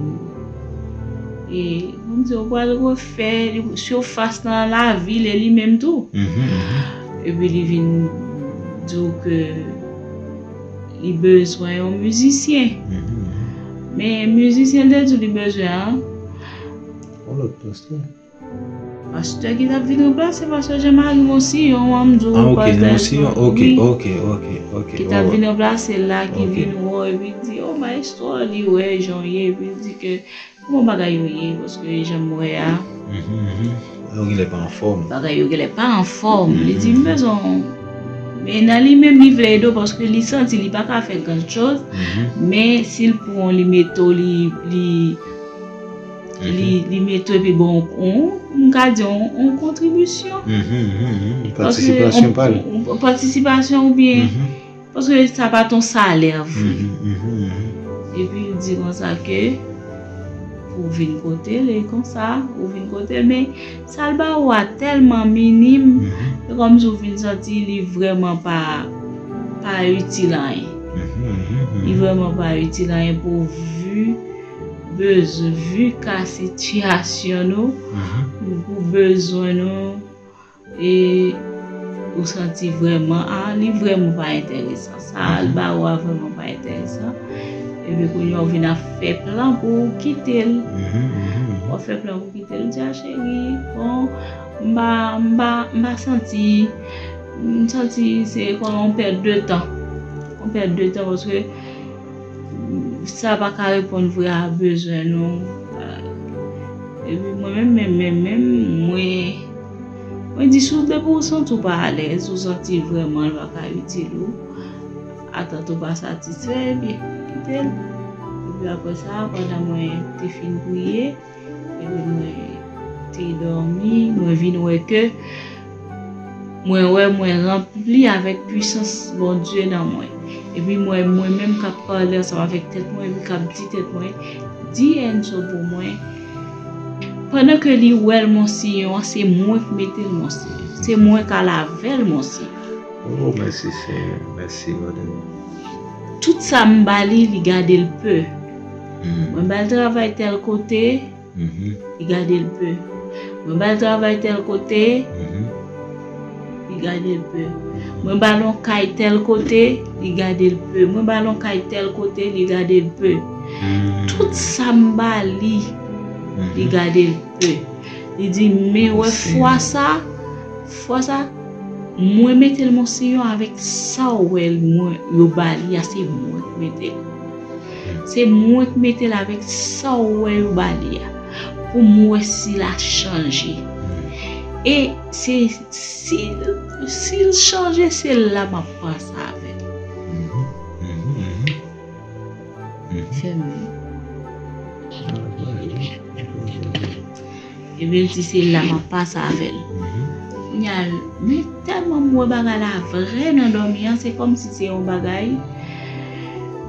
e, kòmsi w pral refè li, sifas nan lavi l e li menm tou. Epi li vin di w ke li bezwen yon mizisyen. Men mizisyen l te di w li bezwen an, Yon lòt pastè. Pastè ki t ap vin ranplase pastè Jean-Marie Monsiyon an, m di w, Ah, ok, pastè Monsiyon, ok, wi, ok, ok, ok. ki t ap Oh, vin ranplase l la, ki ok. Vin wè w, epi l di, "Oh, maestro," li wè jan w ye, epi l di ke, "Kòman bagay yo ye?" Paske jan m wè a, Mhm, mhm. Yo genlè pa anfòm. Bagay yo genlè pa anfòm. Li di, Mhm. "M bezwen w." Men nan li menm, li vle ede w paske li santi li pa ka fè gran choz, Mhm. men si l pran, li mete w, li, li, li, li mete w epi bon, on, m ka di on, on kontribisyon. Mhm, mhm, mhm. Paske Patisipasyon on, pa l. on, on patisipasyon oubyen, Mhm, paske sa pa t on salè vre. mhm, mhm, mhm. Epi l di konsa ke pou vin kote l, e konsa, ou vin kote l, men sa l ba ou a tèlman minim, Mhm, se kòmsi ou vin santi li vrèman pa, pa itil anyen. mhm, mhm, mhm. Li vrèman pa itil anyen pou vi, bezwen, vi ka sitiyasyon nou, Mhm. pou bezwen nou, e ou santi vrèman, ah, li vrèman pa enteresan. Sa l ba ou a vrèman pa enteresan. Epi kounye a ou vin ap fè plan pou ou kite l. Mhm, mhm, mhm. W ap fè plan pou kite l. Ou di, "Ah, cheri, bon, m pa, m pa, m pa santi, m santi se kòm yon pèt de tan." Yon pèt de tan paske sa pa ka reponn vre a bezwen nou. Epi mwen menm, menm, menm, menm, mwen, mwen di, si w depi w santi w pa alèz, ou santi vrèman l pa ka itil ou, atant ou pa satisfè, ebyen, kite l. Epi apre sa, pandan mwen te fin priye, epi mwen te dòmi, mwen vin wè ke mwen wè mwen ranpli avèk pwisans Bondye nan mwen. Epi mwen, mwen menm k ap pale ansanm avèk tèt mwen, epi k ap di tèt mwen, "Di Enzo pou mwen." Pandan ke li wè l, Monsiyon, se mwen k mete l, Monsiyon. Se mwen k al avè l, Monsiyon. Oh, mèsi Senyè, mèsi Bondye. Tout sa m ba li, li gade l pe. Mwen ba l travay tèl kote, li gade l pe. Mwen ba l travay tèl kote, li gade l pe. Mwen ba l yon kay tèl kote, li gade l pe. Mwen ba l yon kay tèl kote, li gade l pe. Tout sa m ba li, li gade l pe. Li di, men wè fwa sa, fwa sa, mwen mete l Monsiyon avèk sa w wè mwen yo ba li a, se mwen ki mete l. Se mwen ki mete l avèk sa w wè yo ba li a. Pou m wè si l a chanje. E se si, si l chanje, se la m ap panse avè l. Fèmen. Ebyen, l di se la m ap pase avè l. Kounye a, men tèlman m wè bagay la vrè nan dòmi an, se kòmsi se yon bagay,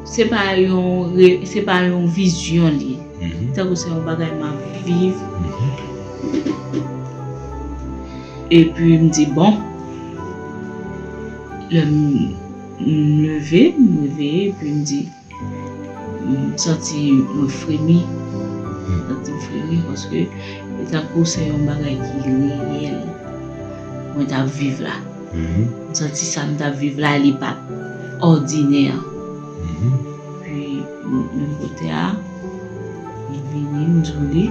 se pa yon, re- se pa yon vizyon li ye. Tankou se yon bagay m ap viv. Epi m di, bon, lè m m leve, m reveye, epi m di, m santi mwen fremi. M santi m fremi paske e tankou se yon bagay ki reyèl mwen t ap viv la. M santi sa m t ap viv la, li pa t òdinè. Epi, m- menm kote a, m vini, m di w li,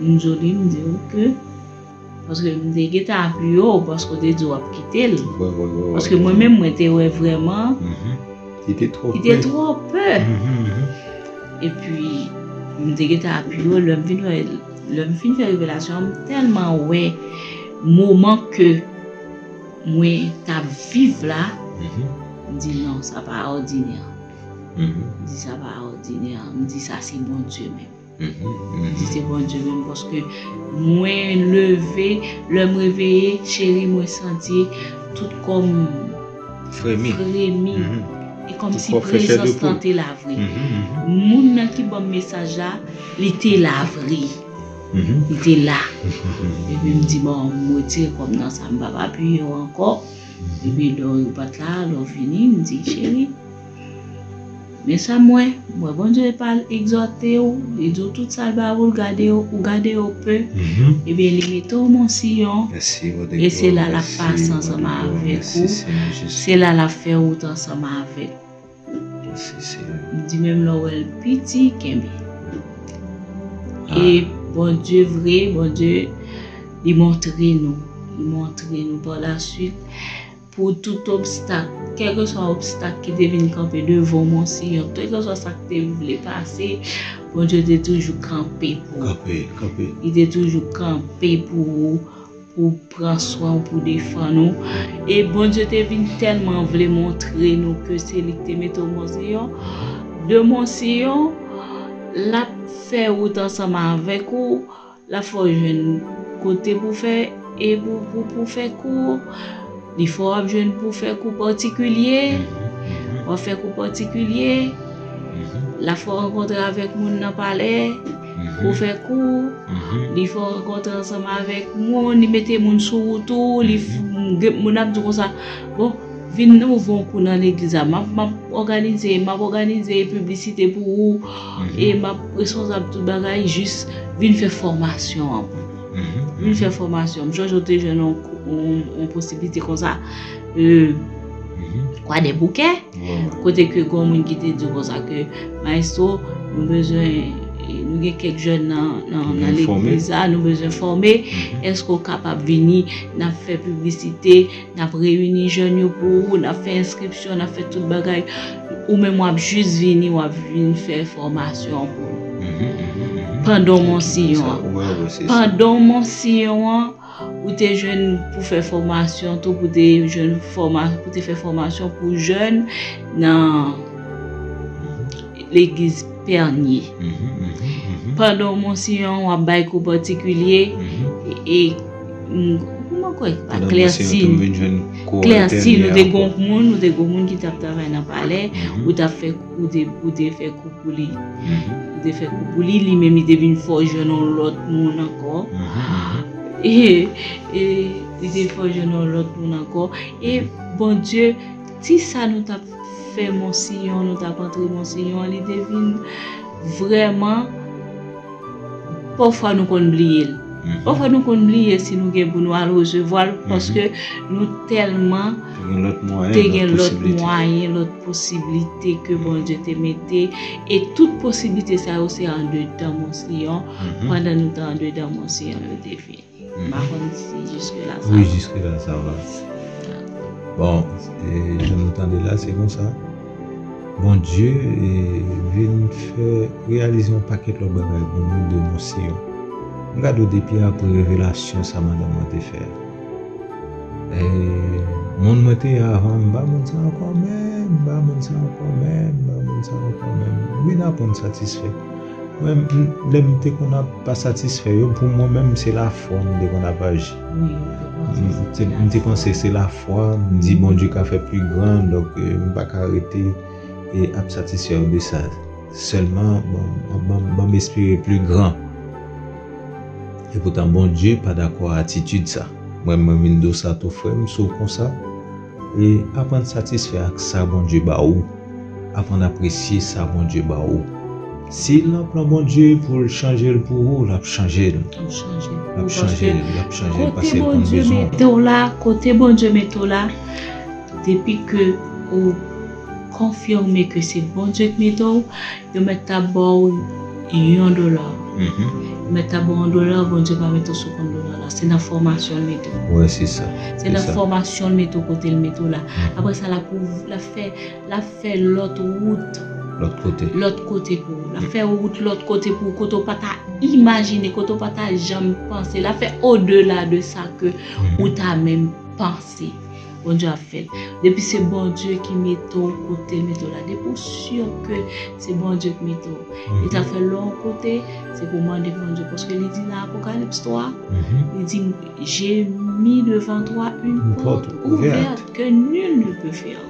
m di w li, m di w ke Paske m te gentan apiye w, paske w te di w ap kite l. Paske mwen menm, mwen te wè vrèman li te twò pè. Epi, m te gentan apiye w, lè m vin wè, lè m fin fè revelasyon an, m tèlman wè moman ke mwen t ap viv la, m di non, sa pa òdinè. M di sa pa òdinè, m di sa se Bondye menm. Di se Bondye menm, paske mwen leve, lè m reveye, cheri, mwen santi tout kò m fremi. E kòmsi prezans lan te la vre. Moun nan ki ban m mesaj la, li te la vre. Li te la. Epi m di, bon, m retire kò m nan sa, m p ap apiye w ankò. Epi lè w pa t la, lè w vini, m di, cheri, men sa m wè, m wè Bondye pa egzòte w, li di w tout sa l ba ou, l gade w, ou gade w pe. Ebyen, li mete w Monsiyon, e se la l ap pase ansanm avèk ou, se la l ap fè wout ansanm avèk ou. M di menm lè w wè l piti, kenbe. E Bondye vre, Bondye, li montre nou, li montre nou pa la swit, pou tout obstak, kèlkeswa obstak ki te vin kanpe devan w, Monsiyon, kèlkeswa sa k te vle pase, Bondye te toujou kanpe pou ou. Li te toujou kanpe pou ou, pou pran swen w, pou defann ou. E Bondye te vin tèlman vle montre nou ke se li ki te mete w Monsiyon. De Monsiyon, l ap fè wout ansanm avèk ou, l ap fè w jwenn kote pou fè, e pou, pou, pou fè kou. Li fè w ap jwenn pou fè kou patikilye. W ap fè kou patikilye. L ap fè w rankontre avèk moun nan palè pou fè kou. Li fè w rankontre ansanm avèk moun. Li mete moun sou wout ou. Li f- m- gen- moun ap di konsa, bon, vin ouvri yon kou nan legliz la. M ap, m ap òganize, m ap òganize piblisite pou ou. E m ap responsab tout bagay, jis vin fè fòmasyon an pou ou. Vin fè fòmasyon. M sonje w te jwenn yon, yon, yon posiblite konsa. Euh, Kwadèboukè, kote ke gen yon moun ki te di w konsa ke, maestro, nou bezwen, nou gen kèk jèn nan, nan, nan legliz la, nou bezwen fòme. Èske w kapab vini? N ap fè piblisite, n ap reyini jèn yo pou ou, n ap fè enskripsyon, n ap fè tout bagay. Ou menm w ap jis vini, w ap vin fè fòmasyon pou ou. Pandan w Monsiyon an. Pandan w Monsiyon an, ou te jwenn pou fè fòmasyon tou, pou te jwenn fòma- pou te fè fòmasyon pou jèn nan legliz Pènye. Pandan w Monsiyon an, w ap bay kou patikilye, e, e, m- kòman kwè pa klèsi, klèsi, nou te gon moun, nou te gon moun ki t ap travay nan palè, ou t ap fè, ou te, ou te fè kou pou li. Ou te fè kou pou li, li menm li te vin fè w jwenn yon lòt moun ankò. E, e, Li te fè w jwenn yon lòt moun ankò. E Bondye, ti sa nou t ap fè Monsiyon, nou t ap antre Monsiyon, li te vin vrèman, pafwa nou konn bliye l. Pafwa nou konn bliye si nou gen pou nou al resevwa l, paske nou tèlman te gen lòt mwayen, lòt posiblite ke Bondye te mete. E tout posiblite sa yo se andedan Monsiyon, pandan nou te andedan Monsiyon, yo te vin. M pa konn si jiske la sa va. Wi, jiske la sa va. Bon, e, jan nou tande la, se konsa. Bondye, e, vin fè reyalize yon pakèt lòt bagay pou nou de Monsiyon. M gade w depi apre revelasyon sa madanm mwen te fè a. E, moun mwen te ye avan, m pa moun sa ankò menm, m pa moun sa ankò menm, m pa moun sa ankò menm. M vin aprann satisfè. Mwen, m, lè m te konn ap pa satisfè yo, pou mwen menm, se lafwa m te konn ap aji. Wi, m te panse. M te panse se lafwa, m di Bondye ka fè pli gran, donk, e, m pa ka rete, e, ap satisfè yo de sa. Sèlman, bon, ban, ban, ban m espere pli gran. Epoutan, Bondye pa dakò a atitid sa. Mwen, mwen vin di w sa tou, frè m, si w konsa, e aprann satisfè ak sa Bondye ba ou. Aprann apresye sa Bondye ba ou. Si l nan plan Bondye pou l chanje l pou ou, l ap chanje l. L ap chanje l. L ap chanje l, l ap chanje l, paske l konn bezwen w. Kote Bondye mete w la, kote Bondye mete w la, depi ke ou konfime ke se Bondye ki mete w, yo mèt ta ba w yon dola. Yo mèt ta ba w yon dola, Bondye pa mete w sou kont dola la. Se nan fòmasyon l mete w. Wi, se sa. Se nan fòmasyon l mete w kote l mete w la. Apre sa, l ap, l ap fè, l ap fè lòt wout. Lòt kote. Lòt kote pou ou. L ap fè wout lòt kote pou ou, kote w pa ta imajine, kote w pa ta janm panse. L ap fè odela de sa ke ou ta menm panse. Bondye ap fè l. Depi se Bondye ki mete w kote l mete w la, depi w si ke se Bondye ki mete w. E sa fè lè w kote, se pou w mande Bondye. Paske li di nan Apokalips twa, li di, j'ai mis devant toi une porte ouverte que nul ne peut fermer.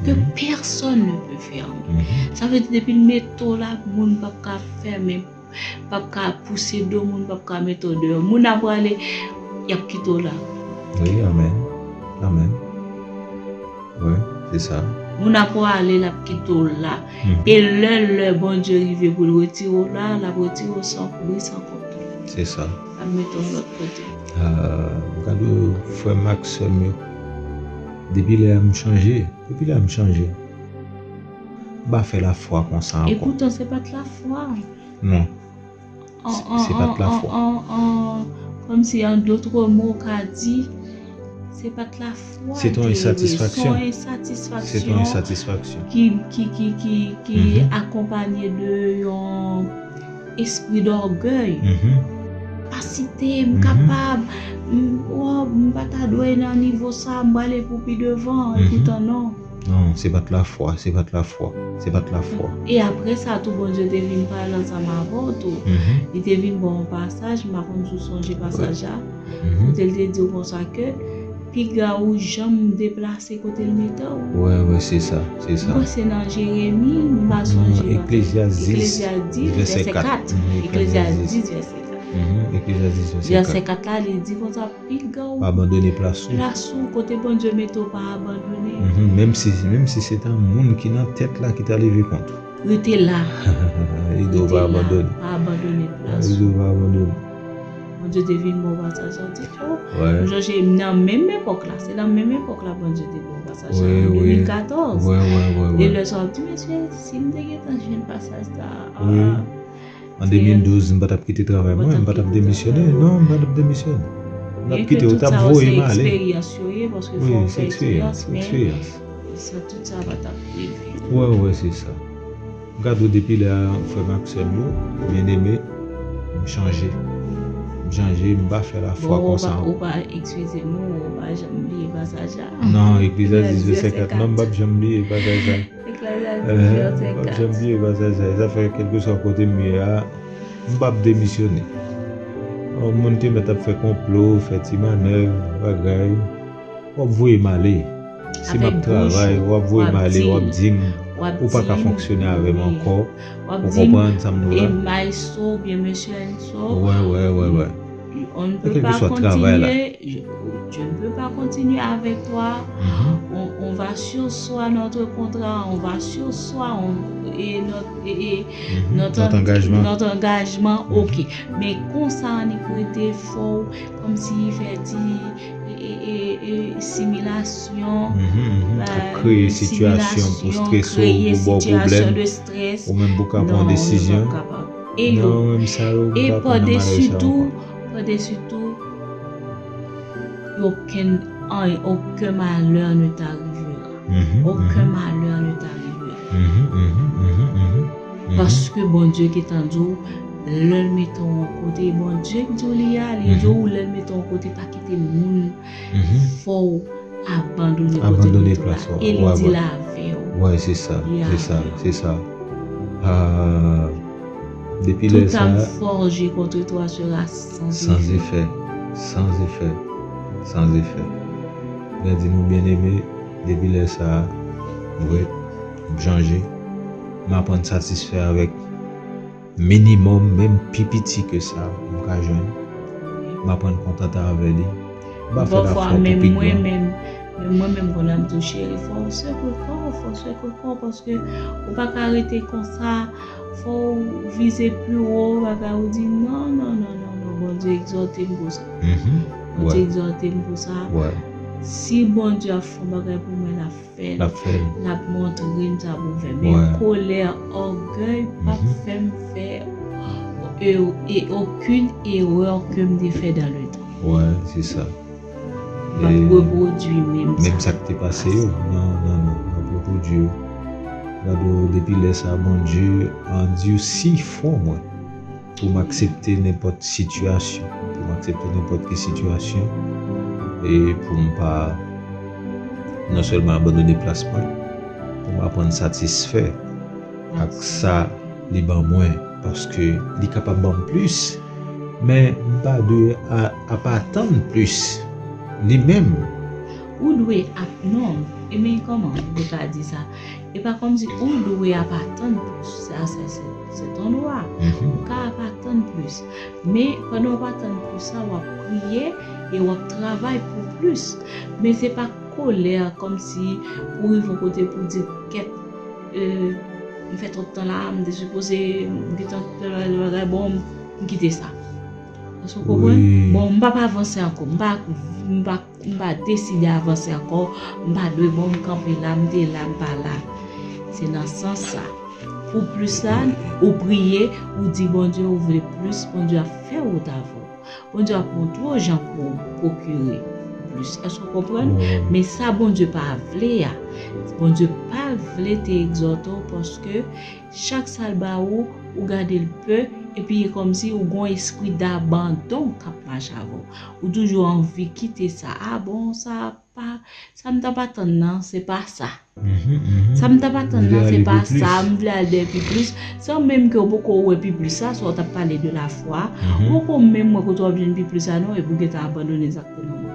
Que personne ne peut fermer. Sa vle di depi l mete w la, moun p ap ka fèmen, p ap ka pouse do moun, p ap ka mete w deyò. Moun ap prale, y ap kite w la. Wi, amèn. Amèn. Wi, se sa. Moun ap prale, l ap kite w la. E lè, lè Bondye rive pou l retire w la, l ap retire w san pri, san kont. Se sa. L ap mete w lòt kote. Ah, gade frè m ak sè m yo. Depi lè a m chanje, depi lè a m chanje. M pa fè lafwa konsa ankò. Epoutan, se pa t lafwa. Non. Se pa t lafwa. Kòmsi, an dòt mo, w ka di, se pa t lafwa. Se yon ensatisfaksyon. Se yon ensatisfaksyon. Ki, ki, ki, ki, ki akonpanye de yon espri dògèy. Kapasite, m kapab, m, oh, m pa ta dwe nan nivo sa, m prale pou pi devan, epoutan non. Non, se pa t lafwa, se pa t lafwa, se pa t lafwa. E apre sa tou, Bondye te vin pale ansanm avè w tou. Li te vin ba w yon pasaj, m pa konn si w sonje pasaj la. Kote l te di w konsa ke piga ou janm deplase kote l mete w. Wi, wi, se sa, se sa. Mwen se nan Jeremi, m pa sonje. Eklezyas dis, vèsè kat. Eklezyas dis, vèsè kat. Eklezyas dis, vèsè kat. Vèsè kat la, li di konsa, piga w. Pa abandone plas ou. Plas ou, kote Bondye mete w, pa abandone. Menm si, menm si se ta moun ki nan tèt la ki ta leve kont ou. Rete la. Li di w pa abandone. Pa abandone plas ou. Li di w pa abandone. Bondye te vin ba w pasaj sa, w di, oh, m sonje nan menm epòk la, se nan menm epòk la Bondye te ba w pasaj sa, an de mil katòz. E lè sa w ap di, mesye, si m te gentan jwenn pasaj sa, ah, an de mil douz, m pa t ap kite travay mwen, m pa t ap demisyone, non, m pa t ap demisyone. M t ap kite, ou t ap voye m ale. Eksperyans yo ye, paske fò w fè eksperyans, men sa, tout sa pa t ap rive. Wi, wi, se sa. M ka di w depi lè a, frè m ak sè m yo, byeneme, m chanje. M chanje, m pa fè lafwa konsa ankò. Bon, ou pa, ou pa, eskize m, ou pa janm bliye pasaj la. Non, Eklezyas dis vèsè kat, non, m p ap janm bliye pasaj la. Eklezyas dis vèsè kat. M p ap janm bliye pasaj la. E sa fè, kèlkeswa kote m ye a, m p ap demisyone. Yon moun te mèt ap fè konplo, fè ti manèv, bagay. W ap voye m ale. Si m ap travay, w ap voye m ale, w ap di m, ou pa ka fonksyone avè m ankò. Ou konprann sa m di w la? E maestro oubyen mesye Enso. Wè, wè, wè, wè. On ne peut pas continuer, je, je ne peux pas continuer avec toi. On, on va surseoir notre contrat, on va surseoir on, et notre, et, et notre, notre engagement. Notre engagement, ok. Men konsa annik rete fò w, kòmsi fè ti e, e, e, e, similasyon, Ap kreye sitiyasyon pou strese w, pou ba w pwoblèm, ou menm pou ka pran desizyon. E yo, e pa desi tou, pa desi tou, okenn, okenn malè ne t'arrivera. Okenn malè ne t'arrivera. Paske Bondye ki tan di w, lè l mete w yon kote, Bondye k di w li a, li di w lè l mete w yon kote, pa kite moun fè w abandone kote w ye la. E li di l avè w. Wè, se sa, se sa, se sa. Ah, depi lè sa. Toute arme forgée contre toi sera sans effet. Sans effet. Sans effet. Mwen di nou byeneme, depi lè sa, vre, m chanje. M aprann satisfè avèk minimòm, menm pi piti ke sa, m ka jwenn. M aprann kontante avè li. M pa fè lafwa pou pi gran. Menm mwen menm, konnen m tou cheri, fò w sekwe kò w, fò w sekwe kò w, paske ou pa ka rete konsa, fò w vize pi wo, bagay ou di non, non, non, non, non, Bondye egzòte m pou sa. Bondye egzòte m pou sa. Si Bondye ap fè yon bagay pou mwen, l ap fè l. L ap montre m sa pou fè. Men kolè, ògèy p ap fè m fè e, e okenn erè ke m te fè dans le temps. Wè, se sa. M ap repwodui menm sa. Menm sa k te pase yo. Non, non, non. M ap repwodui yo. Gade, depi lè sa, Bondye andisi fon mwen pou m aksepte nenpòt sitiyasyon, pou m aksepte nenpòt ki sitiyasyon, e pou m pa non sèlman abandone plas mwen, pou m aprann satisfè ak sa li ban mwen, paske li kapab ban m plis, men m pa dwe ap atann plis li menm. Ou dwe ap, non, e men kòman m te ka di sa? E pa kòmsi ou dwe ap atann plis. Sa, se, se, se ton dwa. Ou ka ap atann plis. Men, pandan w ap atann plis la, w ap priye e w ap travay pou plis. Men se pa kolè, kòmsi pou rive yon kote pou di, kèt, e, m fè twòp tan la, m te sipoze, m gentan fè bagay, bon, m kite sa. Èske w konprann? Bon, m p ap avanse ankò. M pa, m pa m pa deside avanse ankò, m pa dwe bon, m kanpe la, m te la, m pa la. Se nan sans sa. Pou plis la, ou priye, ou di Bondye ou vle plis, Bondye ap fè wout avè w. Bondye ap montre w jan pou w pwokire plis. Èske w konprann? Men sa Bondye pa vle a, Bondye pa vle te egzòte w paske chak sa l ba ou, ou gade l pè, epi e kòmsi ou gon espri dabandon k ap mache avè w. Ou toujou anvi kite sa. A bon, sa pa, sa m t ap atann nan, se pa sa. Sa m t ap atann nan, se pa sa, m vle al dèyè pi plis. San menm ke w poko wè pi plis la, sa w t ap pale de lafwa. Ou poko menm wè kote w ap jwenn pi plis la, non, epi w gentan abandone sa k te nan men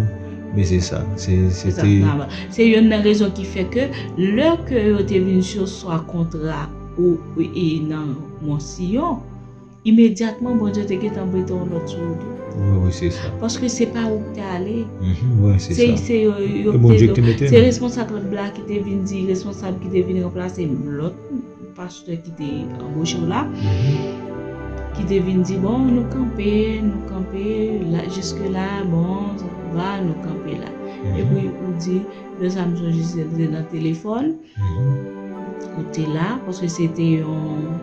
w. Men se sa, se, se te. Se youn nan rezon ki fè ke lè ke yo te vin sou swa kontra ou e nan Mont Siyon, imedyatman Bondye te gentan mete yon lòt sou ou tou. Wi, wi, se sa. Paske se pa ou ki te ale. Wi, se sa. Se yo, yo te, se responsab la ki te vin di, responsab ki te vin ranplase lòt pastè ki te anboche w la, ki te vin di, bon, nou kanpe, nou kanpe, la, jiske la, bon, sa va, nou kanpe la. Epi ou di, lè sa m sonje se te nan telefòn, ou te la, paske se te yon,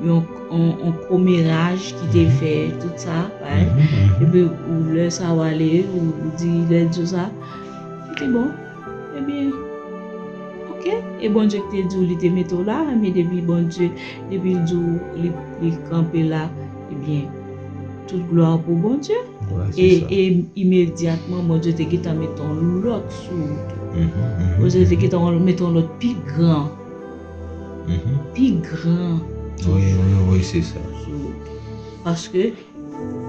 yon, yon, yon komeraj ki te fè tout sa, epi ou lè sa w ale, ou, ou di, lè l di w sa, ou te bon. Ebyen, oke. E Bondye ki te di w li te mete w la, men depi Bondye, depi l di w li, li kanpe la, ebyen, tout glwa pou Bondye. E, e imedyatman, Bondye te gentan mete yon lòt sou ou tou. Bondye te gentan mete yon lòt pi gran. Pi gran. Wi, wi, wi, se sa. Paske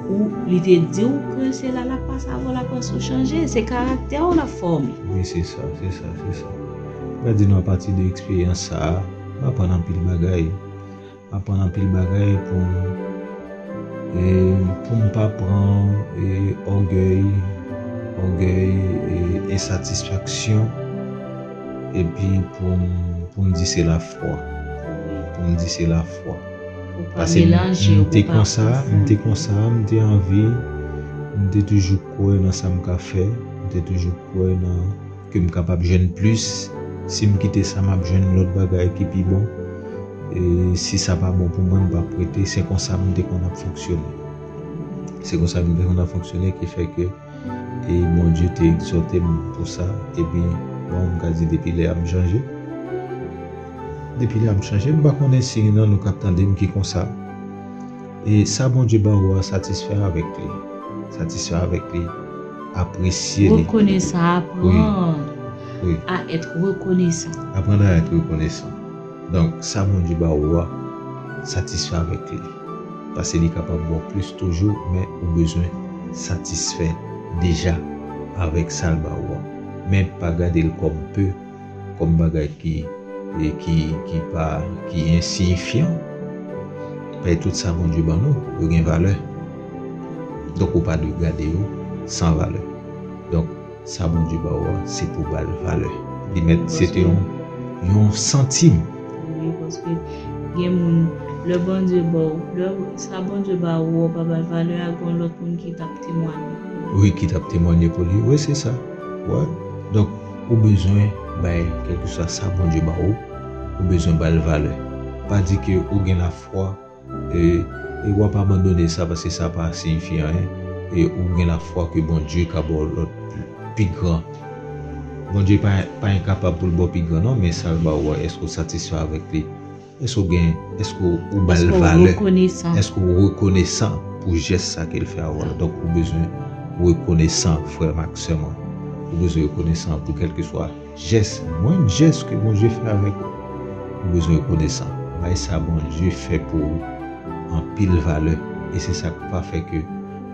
ou, li te di w ke se la l ap pase avè w, l ap fè w chanje. Se karaktè w l ap fòme. Wi, se sa, se sa, se sa. M ka di nou, apati de eksperyans sa a, m aprann anpil bagay. M aprann anpil bagay pou m, E pou m pa pran e, ògèy, ògèy, e, ensatisfaksyon, epi pou m, pou m di se lafwa. Pou m di se lafwa. Paske m te konsa, m te konsa, m te anvi, m te toujou kwè nan sa m ka fè, m te toujou kwè nan ke m kapab jwenn plis. Si m kite sa, m ap jwenn lòt bagay ki pi bon. E si sa pa bon pou mwen, m p ap rete. Se konsa m te konn ap fonksyone. Se konsa m te konn ap fonksyone ki fè ke e Bondye te egzòte m pou sa. Epi, bon, m ka di depi lè a m chanje. Depi lè a m chanje, m pa konnen si gen nan nou k ap tande m ki konsa. E sa Bondye ba ou a, satisfè avèk li. Satisfè avèk li. Apresye li. Rekonesan, aprann a èt rekonesan. Aprann a èt rekonesan. Donk, sa Bondye ba ou a, satisfè avèk li. Paske li kapab ba w plis toujou, men ou bezwen satisfè deja avèk sa l ba ou a. Men pa gade l kòm pe, kòm bagay ki, e ki, ki pa, ki ensiyifyan. Paske tout sa Bondye ban nou, yo gen valè. Donk, ou pa dwe gade yo san valè. Donk, sa Bondye ba ou a, se pou ba l valè. Li mèt, se te yon, yon santim. Wi, paske gen moun, lè Bondye ba w, lè sa Bondye ba ou, ou pa ba l valè a, gen lòt moun ki t ap temwanye pou li. Wi, ki t ap temwanye pou li. Wi, se sa. Wi. Donk, ou bezwen bay, kèlkeswa sa Bondye ba ou, ou bezwen ba l valè. Pa di ke ou gen lafwa, e, e w ap abandone sa paske sa pa siyifi anyen, e ou gen lafwa ke Bondye ka ba w lòt pi gran. Bondye pa, pa enkapab pou l ba w pi gran non, men sa l ba ou a, èske w satisfè avèk li? Èske w gen, èske w ba l valè? Èske w rekonesan pou jès sa ke l fè avè w la? Donk, ou bezwen rekonesan, frè m ak sè mwen. Ou bezwen rekonesan pou kèlkeswa jès, mwen jès ke Bondye fè avèk ou. Ou bezwen rekonesan. Bay sa Bondye fè pou ou anpil valè. E se sa k va fè ke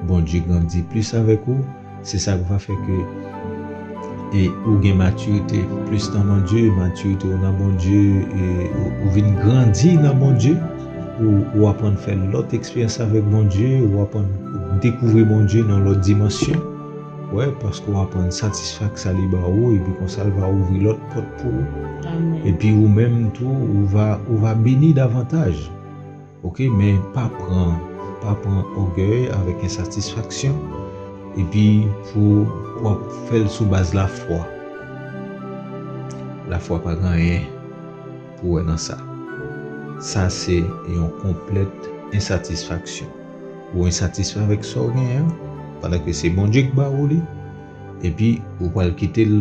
Bondye grandi plis avèk ou. Se sa k va fè ke e ou gen matirite plis nan Bondye, matirite w nan Bondye, e ou, ou vin grandi nan Bondye. Ou, ou aprann fè lòt eksperyans avèk Bondye, ou aprann dekouvri Bondye nan lòt dimansyon. Wè, paske w aprann satisfè ak sa li ba ou, epi konsa l va ouvri lòt pòt pou ou. Epi ou menm tou, ou va, ou va beni davantaj. Oke, men pa pran, pa pran ògèy avèk ensatisfaksyon, epi pou w ap fè l sou baz lafwa. Lafwa pa gen anyen pou wè nan sa. Sa se yon konplèt ensatisfaksyon. Ou ensatisfè avèk sa w genyen an, pandan ke se Bondye k ba ou li, epi ou pral kite l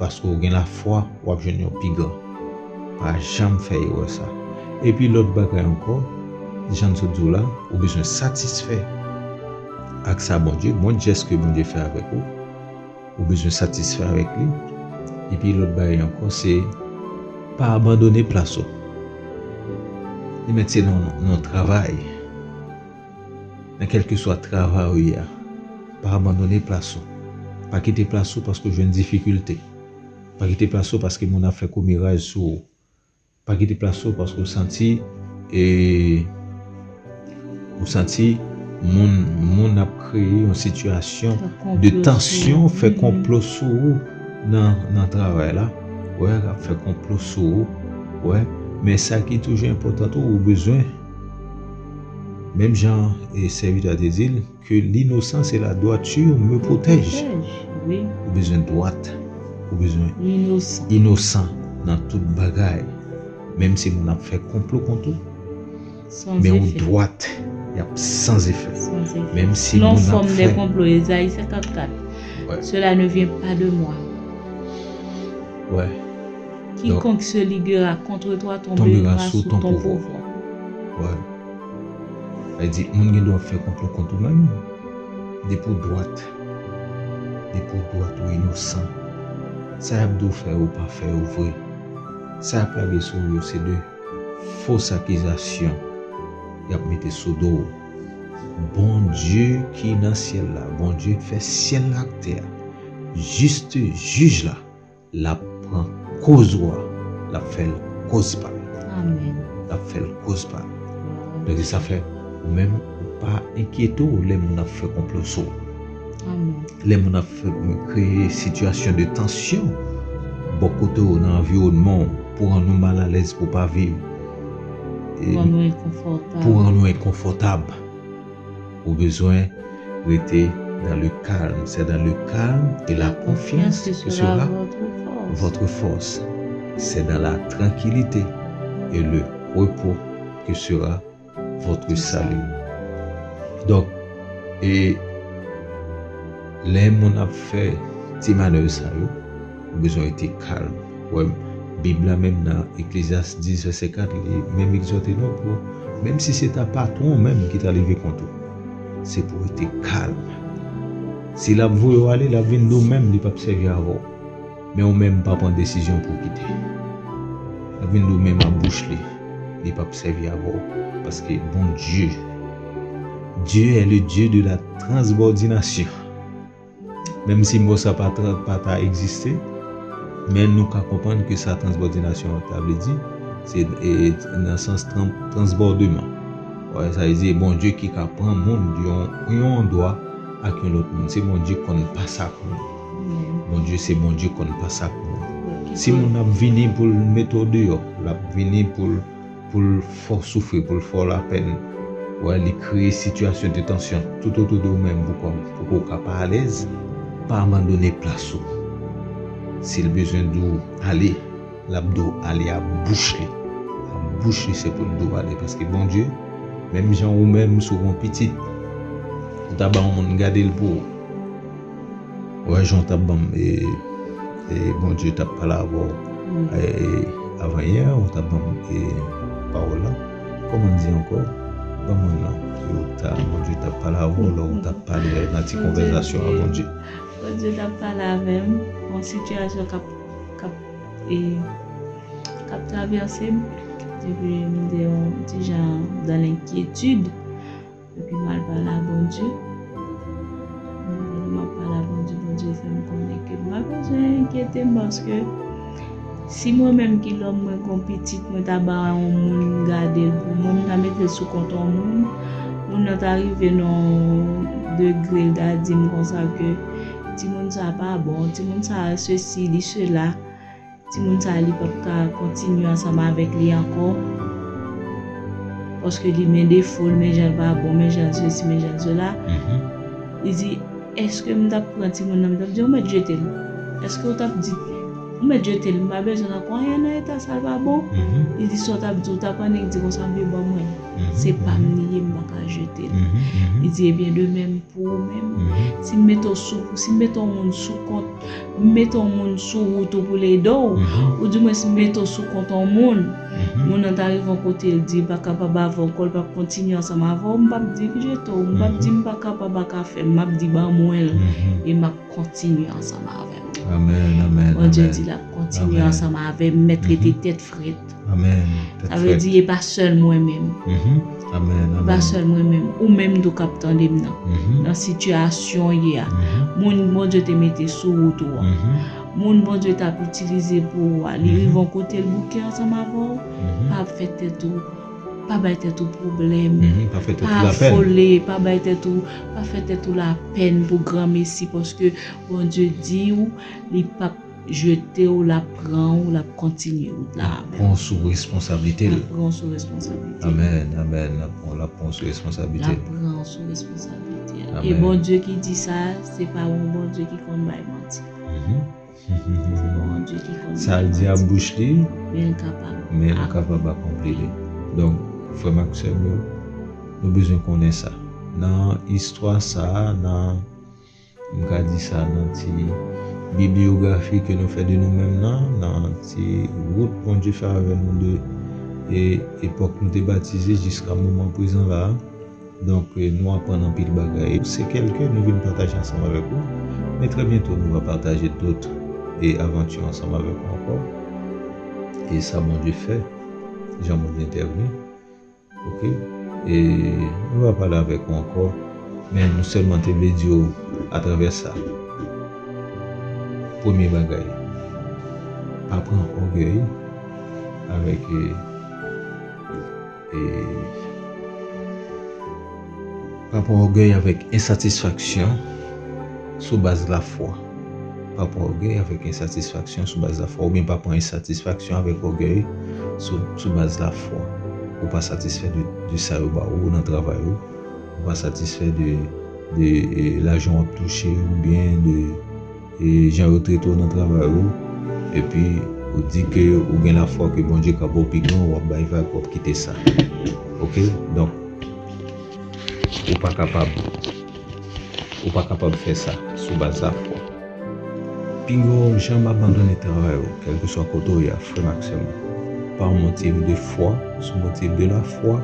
paske w gen lafwa w ap jwenn yon pi gran. Pa janm fè erè sa. Epi lòt bagay ankò, jan m sot di w la, ou bezwen satisfè ak sa Bondye, mwen jès ke Bondye fè avèk ou, ou bezwen satisfè avèk li. Epi lòt bagay ankò, se pa abandone plas ou. Li mèt se nan, nan travay. Nan kèlkeswa travay ou ye a, pa abandone plas ou. Pa kite plas ou paske w jwenn difikilte. Pa kite plas ou paske moun ap fè komiraj sou ou. Pa kite plas ou paske w santi, e, ou santi moun, moun ap kreye yon sitiyasyon de tansyon, fè konplo sou ou nan, nan travay la. Wè, ap fè konplo sou ou. Wè, men sa ki toujou enpòtan tou, ou bezwen, menm jan e sèvitè a te di l, que l'innocence et la droiture me protègent. Ou bezwen dwat, ou bezwen inosan nan tout bagay. Menm si moun ap fè konplo kont ou, men ou dwat, y ap san efè. Menm si moun ap fè konplo, Ezayi senkant kat. Cela ne vient pas de moi. Quiconque se liguera contre toi tombera sous ton pouvoir. Sa vle di, moun gen dwa ap fè konplo kont ou menm. Depi w dwat, depi w dwat, ou inosan. Sa y ap di w fè, ou pa fè yo vre. Sa y ap lage sou ou yo, se de fos akizasyon y ap mete sou do w. Bondye ki nan syèl la, Bondye k fè syèl la ak tè a, jis jij la, l ap pran koz ou a, l ap fè l koz pa l. L ap fè l koz pa l. Donk, se sa fè, ou menm, ou Pa enkyete w lè moun ap fè konplo sou w. Lè moun ap fè, kreye sitiyasyon de tansyon bò kote w nan anviwònman w pou rann ou malalèz pou w pa viv. Pou rann ou enkonfòtab. Ou bezwen rete dans le calme. C'est dans le calme et la confiance que sera votre force. C'est dans la tranquillité et le repos que sera votre salut. Donk, e lè moun ap fè ti manèv sa yo, ou bezwen rete kalm. Wè, Bib la menm nan Eklezyas dis vèsè kat, li menm egzòte nou pou, menm si se ta patwon w menm ki ta leve kont ou, se pou w rete kalm. Si l ap voye w ale, l ap vin di w menm, li p ap sèvi avè w. Men ou menm pa pran desizyon pou w kite. L ap vin di w menm ak bouch li, li p ap sèvi avè w. Paske Bondye, Dieu est le Dieu de la transbordination. Menm si mo sa pa, pa ta egziste, men nou ka konprann ke sa transbòdinasyon an ta vle di, se, e, nan sans tran-, transbòdman. Wè, sa vle di Bondye ki ka pran moun yon, yon andwa ak yon lòt moun. Se Bondye k konn pase ak moun. Bondye se Bondye k konn pase ak moun. Si moun ap vini pou l mete w deyò, l ap vini pou l pou l fè w soufri, pou l fè w lapèn. Wè, li kreye sitiyasyon de tansyon toutotou de ou menm pou kò, pou ke w ka pa alèz, pa abandone plas ou. Si l bezwen di w ale, l ap di w ale a bouch li. A bouch li se pou l di w ale, paske Bondye, menm jan ou menm si w gen yon pitit, ou ta ba yon moun gade l pou ou. Wè jan w t ap ban m, e, e, Bondye t ap pale avè w, e, e, avanyè, ou t ap ban m, e, pawòl la. Kòman l di ankò? Ban mwen l non. E ou ta, Bondye t ap pale avè w lè ou t ap pale nan ti konvèsasyon a Bondye. Bondye t ap pale avè m, yon sitiyasyon k ap, k ap, e, k ap travèse m. Epi m te yon ti jan dan lenkyetid. Epi m al pale a Bondye. M al, m ap pale a Bondye, Bondye fè m konnen ke m pa bezwen enkyete m, paske si mwen menm ki lòm mwen gon pitit, mwen ta ba yon moun gade l pou mwen, m ta mete l sou kont yon moun, moun nan ta rive nan yon degre, l ta di m konsa ke timoun sa pa bon, timoun sa sesi, li sela. Timoun sa a, li p ap ka kontinye ansanm avèk li ankò. Paske li men defo l, men jan l pa bon, men jan l sesi, men jan l sela. Li di, èske m t ap pran timoun nan, m t ap di, ou mèt jete l? Èske w t ap di, ou mèt jete l, m pa bezwen l ankò, anyen nan eta sa l pa bon? Li di, sa w t ap di, ou t ap annik di konsa, vye ban mwen l. Se pa m li ye, m pa ka jete l. Li di, ebyen, de menm, pou ou menm. Si m mete w sou, si m mete yon moun sou kont, m mete yon moun sou wout ou pou l ede w, oudimwen si m mete w sou kont yon moun, moun nan ta rive yon kote l di l pa kapab avè w ankò, l p ap kontinye ansanm avè w, m p ap di l jete w, m p ap di m pa kapab ak afè m, m ap di ban mwen l, e m ap kontinye ansanm avè m. Amèn, amèn, amèn. Bondye di l ap kontinye ansanm avè m, mèt rete tèt frèt. Amèn. Sa vle di, e pa sèl mwen menm. Amèn, amèn. E pa sèl mwen menm. Ou menm tou k ap tande m nan. Nan sitiyasyon w ye a. Moun Bondye te mete sou wout ou a. Moun Bondye t ap itilize pou ou a. Li rive yon kote l bouke ansanm avè w. Pa fè tèt ou, pa bay tèt ou pwoblèm. Pa fè tèt ou lapèn. Pa afole, pa bay tèt ou, pa fè tèt ou lapèn pou granmesi, paske Bondye di w, li p ap jete w, l ap pran w, l ap kontinye wout la avè w. L ap pran w sou responsablite l. L ap pran w sou responsablite l. Amèn, amèn. L ap pran, l ap pran w sou responsablite l. L ap pran w sou responsablite l. E Bondye ki di sa, se pa yon Bondye ki konn bay manti. Se pa yon Bondye ki konn bay manti. Sa l di a bouch li, men l kapab, men l kapab akonpli li. Donk, frè m ak sè m yo, nou bezwen konnen sa. Nan istwa sa a, nan M ka di sa nan ti bibliyografi ke nou fè de nou menm nan, nan ti wout Bondye fè avè nou de, e, epòk nou te batize jiska moman prezan la a. Donk, e, nou aprann anpil bagay. Se kèlke nou vin pataje ansanm avèk ou, men trè byento nou va pataje dòt, e, avanti ansanm avèk ou ankò. E sa Bondye fè, jan Bondye entèvni. Ok? E nou va pale avèk ou ankò, men nou sèlman te vle di w atravè sa. Premye bagay, pa pran ògèy avèk, e, e, Pa pran ògèy avèk ensatisfaksyon sou baz lafwa. Pa pran ògèy avèk ensatisfaksyon sou baz lafwa, oubyen pa pran ensatisfaksyon avèk ògèy sou, sou baz lafwa. Ou pa satisfè de, de sa yo ba ou nan travay ou. Ou pa satisfè de, de, e, lajan w ap touche, oubyen de, e, jan yo trete w nan travay ou. Epi, ou di ke ou gen lafwa ke Bondye ka ba w pi gran, w ap bay vag, w ap kite sa. Oke? Donk, ou pa kapab. Ou pa kapab fè sa sou baz lafwa. Pinga w janm abandone travay ou, kèlkeswa kote w ye a, frè m ak sè m. Pa yon motiv de fwa, se yon motiv de lafwa,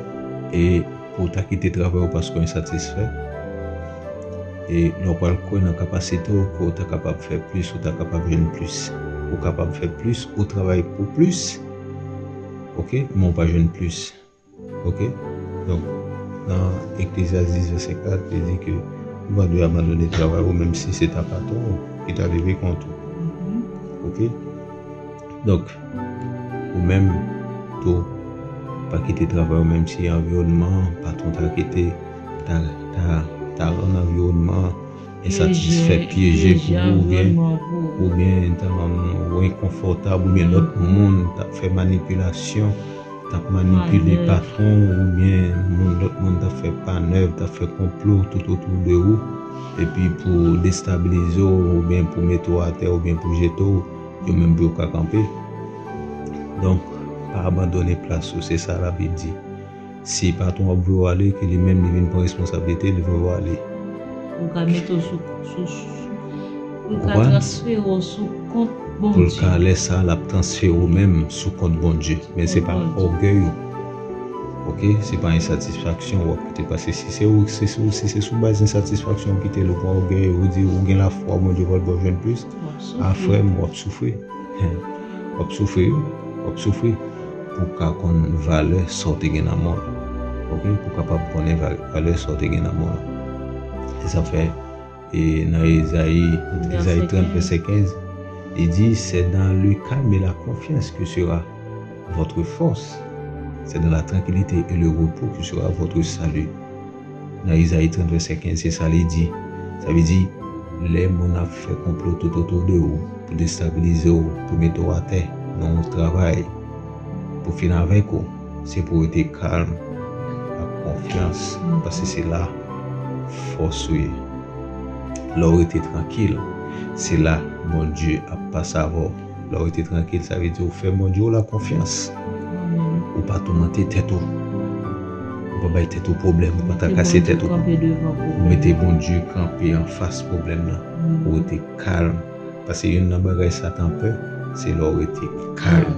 e pou w ta kite travay ou paske w ensatisfè, e lè w pral kwè nan kapasite w, ke w ta kapab fè plis, ou ta kapab jwenn plis. Ou kapab fè plis, ou travay pou plis, oke, men w pa jwenn plis. Oke? Donk, nan Eklezyas diznèf sènkant, li di ke ou pa dwe abandone travay ou, menm si se ta patwon ou ki ta leve kont ou. Oke? Donk, ou menm tou, pa kite travay ou, menm si anviwònman an, patwon ta kite, ta, ta, ta rann anviwònman an ensatisfè, pyeje pou ou, oubyen, oubyen ta rann ou enkonfòtab, oubyen lòt moun t ap fè manipilasyon, t ap manipile patwon, oubyen moun, lòt moun t ap fè manèv, t ap fè konplo tout otou de ou, epi pou destabilize w, oubyen pou mete w atè, oubyen pou jete w, yo menm pou yo ka kanpe. Donk, pa abandone plas ou, se sa Labib di. Si patwon ap voye w ale, ke li menm li vin pran responsablite, li voye w ale. Ou ka mete w sou, sou, sou, ou ka transfere w sou kont Bondye. Pou l ka lè sa, l ap transfere w menm sou kont Bondye. Men se pa ògèy ou. Oke? Se pa ensatisfaksyon w ap kite. Paske si se ou, si se ou, si se sou baz ensatisfaksyon ou kite l, ou pran ògèy, ou di ou gen lafwa, Bondye pral ba w jwenn plis, a frè m, w ap soufri. W ap soufri, wi. W ap soufri pou w ka konn valè sa w te gen nan men w la. Oke? Pou w kapab konnen va-, valè sa w te gen nan men w la. Se sa k fè, e, nan Ezayi, Ezayi trant, vèsè kenz, li di, c'est dans le calme et la confiance que sera votre force. C'est dans la tranquillité et le repos que sera votre salut. Nan Ezayi trant, vèsè kenz, se sa li di. Sa vle di, lè moun ap fè konplo tout otou de ou, pou destabilize w, pou mete w atè, nan yon travay, pou fin avèk ou, se pou w rete kalm, ak konfyans, paske se la fòs ou ye. Lè w rete trankil, se la Bondye ap pase avè w. Lè w rete trankil, sa vle di w fè Bondye w la konfyans. Ou pa toumante tèt ou. Ou pa bay tèt ou pwoblèm, ou pa trakase tèt ou. Ou mete Bondye kanpe anfas pwoblèm nan. Ou rete kalm. Paske youn nan bagay Satan pè, se lè w rete kalm.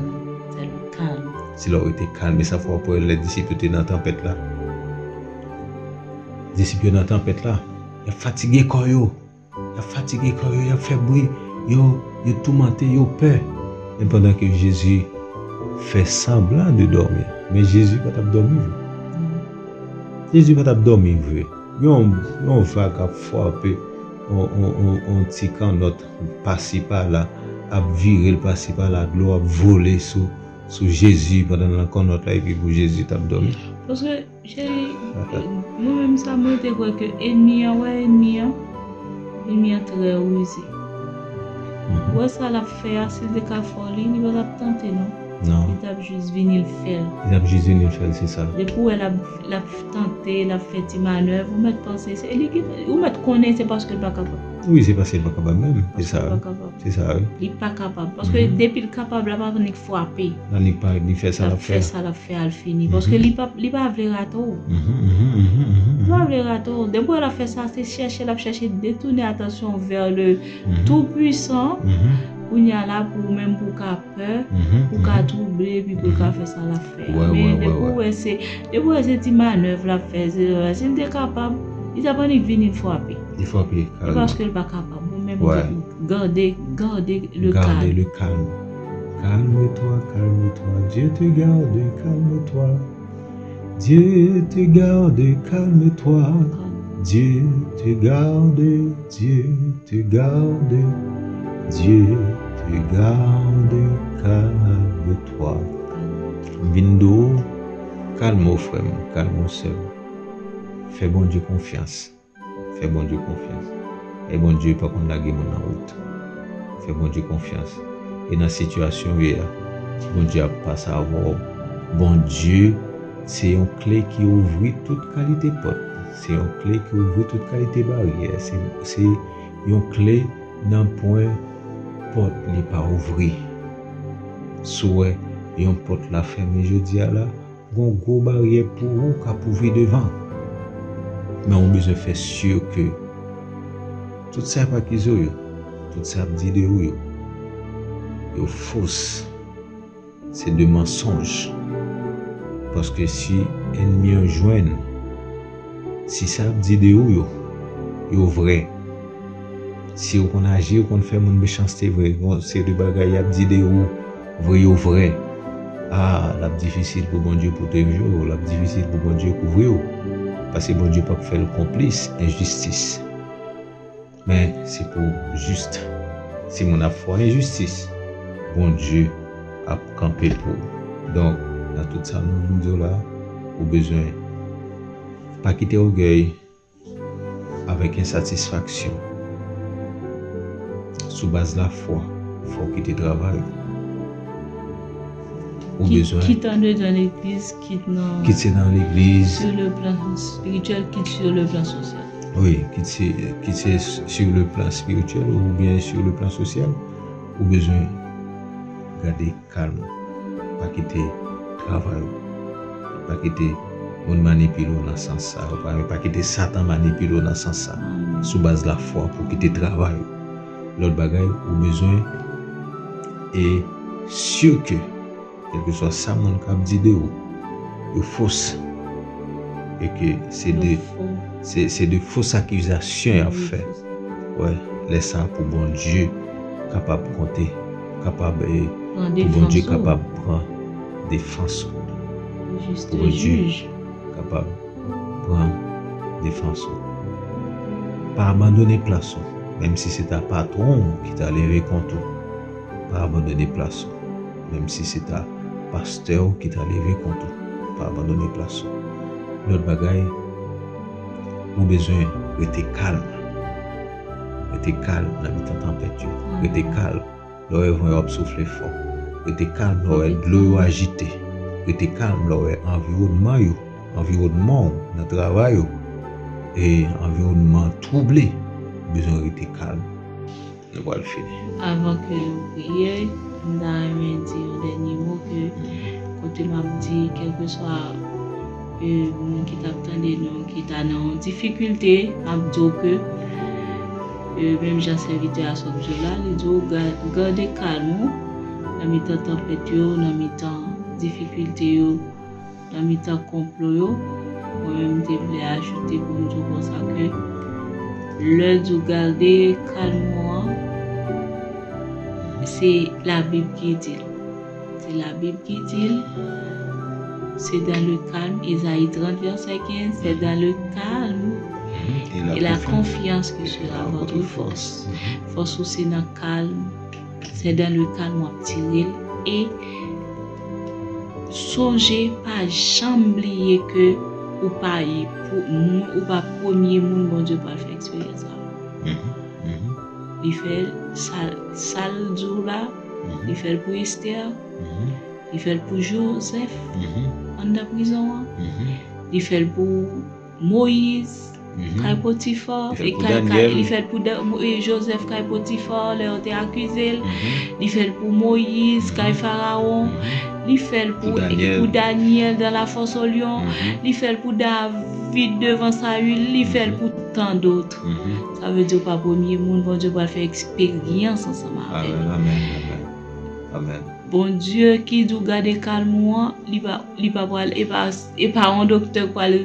Se lè w rete kalm. E sa fè w ap wè lè disip yo te nan tanpèt la. Disip yo nan tanpèt la. Y ap fatige kò yo. Y ap fatige kò yo, y ap fè bri, yo, yo toumante, yo pè. Men pandan ke Jezi fè sanblan de dòmi, men Jezi pa t ap dòmi vre. Jezi pa t ap dòmi vre. Yon, yon vag ap frape, on, on, on, on ti kannòt pasi pala, ap vire l pasi pala, dlo ap vole sou, sou Jezi pandan l nan kannòt la, epi pou Jezi t ap dòmi. Paske Cheri, mwen menm sa, mwen te kwè ke ènmi an, wè ènmi an, ènmi an trè rize. Wè sa l ap fè a, si l te ka fè w li, li pa t ap tante non. Non. Li t ap jis vini l fè l. Li t ap jis vini l fè l, se sa. Depi w wè l ap, l ap tante, l ap fè ti manèv, ou mèt panse, se li ki, ou mèt konnen se paske l pa kapab. Wi, se paske l pa kapab menm, se sa. Paske l pa kapab. Se sa, wi. Li pa kapab. Paske depi l kapab, l ap annik frape. L annik pa, li fè sa l ap fè. L ap fè sa l ap fè a l fini. Paske li pa, li pa vle rate w. Li pa vle rate w. Depi w wè l ap fè sa, se chèche, l ap chèche detounen atansyon w vè le Toupwisan. Kounye a la, pou ou menm, pou w ka pè, pou w ka twouble, epi pou l ka fè sa l ap fè a. Men depi w wè se, depi w wè se ti manèv l ap fè, se, si l te kapab, li t ap annik vini l frape. Li frape, karèman. E paske l pa kapab. Ou menm, gade, gade le calme. Calme-toi, calme-toi, Dieu te garde, calme-toi. Dieu te garde, calme-toi. Dieu te garde, Dieu te garde. Dieu te garde, calme-toi. M vin di w, kalme w, frè m, kalme w, sè m. Fè Bondye konfyans. Fè Bondye konfyans. E Bondye pa konn lage moun nan wout. Fè Bondye konfyans. E nan sitiyasyon w ye a, Bondye ap pase avè w. Bondye se yon kle ki ouvri tout kalite pòt. Se yon kle ki ouvri tout kalite baryè. Se, se yon kle nan pwen pòt li pa ouvri. Si w wè yon pòt la fèmen jodi a la, gon gwo baryè pou ou k ap ouvri devan. Men ou bezwen fè si ke tout sa y ap akize w yo, tout sa y ap di de ou yo, yo fos, se de mansonj. Paske si ènmi an jwenn, si sa y ap di de ou yo, yo vrè, si yo konn aji, yo konn fè moun mechanste vre, gon seri de bagay y ap di de ou, vre yo vrè, a, l ap difisil pou Bondye pwoteje w, l ap difisil pou Bondye kouvri w. Paske Bondye p ap fè l konplis enjistis. Men se pou jis. Si moun ap fè w enjistis, Bondye ap kanpe pou ou. Donk, nan tout sa nou vin di w la, ou bezwen pa kite ògèy avèk ensatisfaksyon. Sou baz lafwa, fò w kite travay ou. Ou Kit, bezwen kit an dedan legliz, kit nan, kit se nan legliz, sur le plan spirituel, kit sur le plan social. Wi, kit se, kit se sur le plan spirituel oubyen sur le plan social, ou bezwen gade kalm. Pa kite travay ou. Pa kite moun manipile w nan sans sa. Ou pa, pa kite Satan manipile w nan sans sa. Sou baz lafwa pou kite travay ou. Lòt bagay, ou bezwen e si ke, kèlkeswa sa moun k ap di de ou, yo fos. E ke se de, se, se de fos akizasyon y ap fè. Wè, lè sa pou Bondye kapab konte, kapab, e, pou Bondye kapab pran defans ou. Pou Bondye kapab pran defans ou. Pa abandone plas ou, menm si se ta patwon w ki ta leve kont ou. Pa abandone plas ou, menm si se ta pastè w ki ta leve kont ou. Pa abandone plas ou. Lòt bagay, ou bezwen rete kalm. Rete kalm nan mitan tanpèt yo. Rete kalm lè w wè van yo ap soufle fò. Rete kalm lè w wè dlo yo ajite. Rete kalm lè w wè anviwònman yo, anviwònman w nan travay ou, e anviwònman an twouble. Ou bezwen rete kalm. Nou pral fini. Avan ke nou priye, m ta renmen di yon dènye mo ke kote m ap di, kèlkeswa, e, moun ki t ap tande nou, ki ta nan yon difikilte, m ap di w ke, e, menm jan sèvitè a sot di w la, li di w ga-, gade kalm ou nan mitan tanpèt yo, nan mitan difikilte yo, nan mitan konplo yo. Mwen menm, m te vle ajoute pou m di w konsa ke lè di w gade kalm ou an, se Labib ki di l. Se Labib ki di l. C'est dans le calme, Ezayi trant, vèsè kenz, c'est dans le calme et la confiance que sera votre force. Fòs ou se nan kalm. Se dans le calme w ap tire l. E sonje, pa janm bliye ke ou pa, ou pa premye moun Bondye pral fè eksperyans avè w. Li fè l, sa, sa l di w la, li fè l pou Estè, li fè l pou Jozèf anndan prizon an, li fè l pou Moyiz kay Potifa, li fè l pou Danyèl, li fè l pou Da-, Mo-, e, Jozèf kay Potifa lè yo te akize l, li fè l pou Moyiz kay Farawon, li fè l pou, pou Danyèl dan la fosse aux lions, li fè l pou David devan Sayil, li fè l pou tant d'autres. Sa vle di w pa premye moun Bondye pral fè eksperyans ansanm avè l. Amèn, amèn, amèn. Amèn. Bondye ki di w gade kalm ou an, li pa, li pa pral, e pa, e pa yon doktè k pral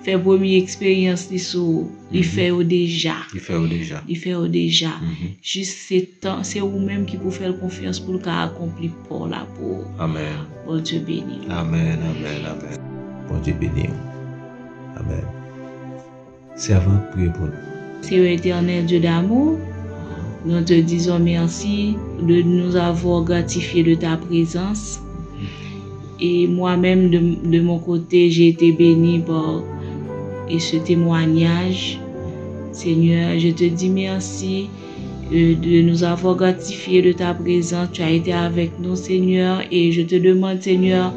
fè premye eksperyans li sou ou. Li fè yo deja. Li fè yo deja. Li fè yo deja. Jis se tan, se ou menm ki pou fè l konfyans pou l ka akonpli pa w la pou ou. Amèn. Bondye beni w. Amèn, amèn, amèn. Bondye beni w. Amèn. Sèvant, priye pou nou. Seigneur éternel, Dieu d'amour, nous te disons merci de nous avoir gratifiés de ta présence. Et moi-même, de, de mon côté, j'ai été béni par et ce témoignage. Seigneur, je te dis merci euh, de nous avoir gratifiés de ta présence. Tu as été avec nous, Seigneur, et je te demande, Seigneur,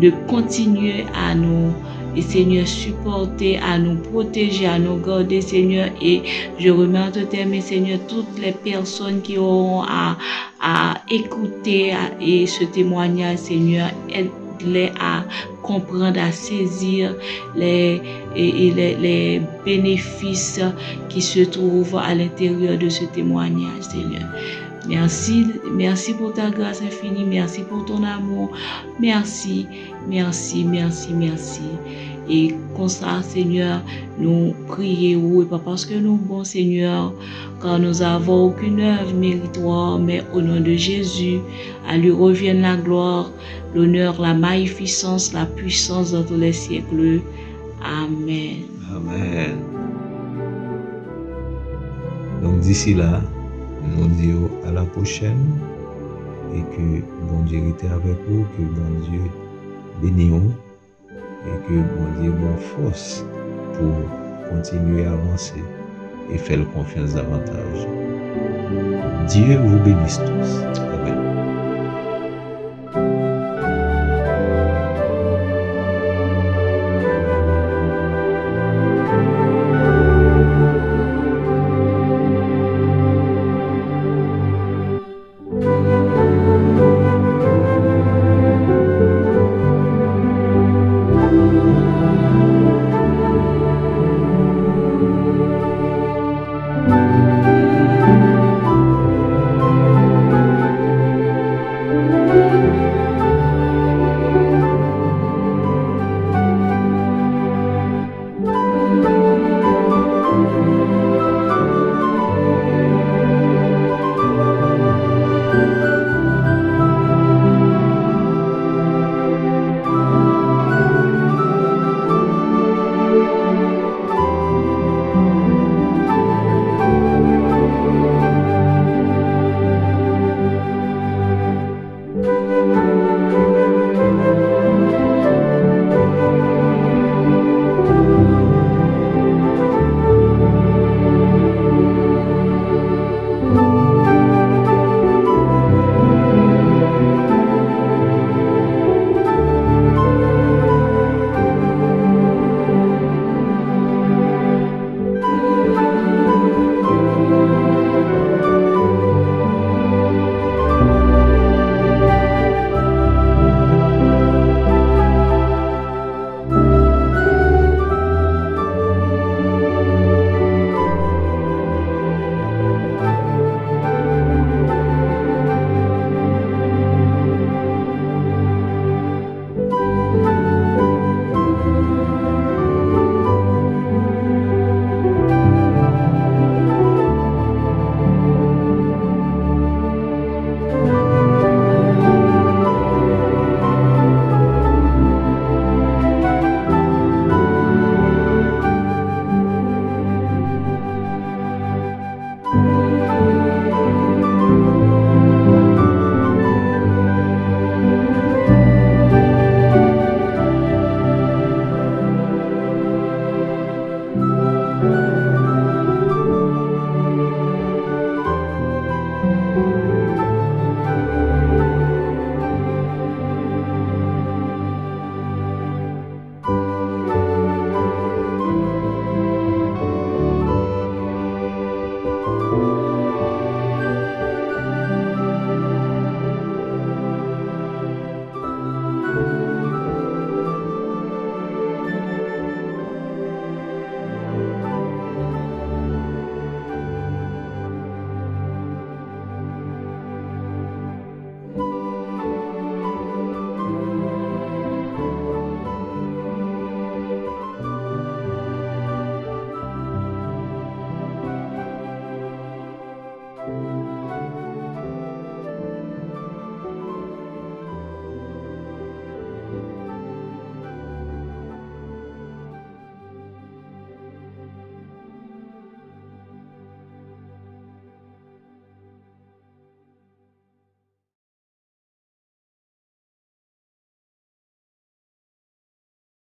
de continuer à nous, et Seigneur, supporter, à nous protéger, à nous garder, Seigneur. Et je remets entre tes mains, Seigneur, toutes les personnes qui auront à, à écouter à- et ce témoignage, Seigneur. Aide-les à comprendre, à saisir les, et- et les, les bénéfices qui se trouvent à l'intérieur de ce témoignage, Seigneur. Merci, merci pour ta grâce infinie, merci pour ton amour. Merci, merci, merci, merci. E konsa, Senyè, nou priye ou, e pa paske nou bon, Senyè, car nous avons aucune œuvre méritoire, mais au nom de Jésus, à lui revienne la gloire, l'honneur, la magnificence, la puissance dans tous les siècles. Amen. Amen. Donk, d'ici là, nou di yo à la prochaine, e ke Bondye rete avèk ou, ke Bondye beni w, e ke Bondye ba w fòs pou kontinye avanse e fè l konfyans davantaj. Dieu vous bénisse tous. Amen.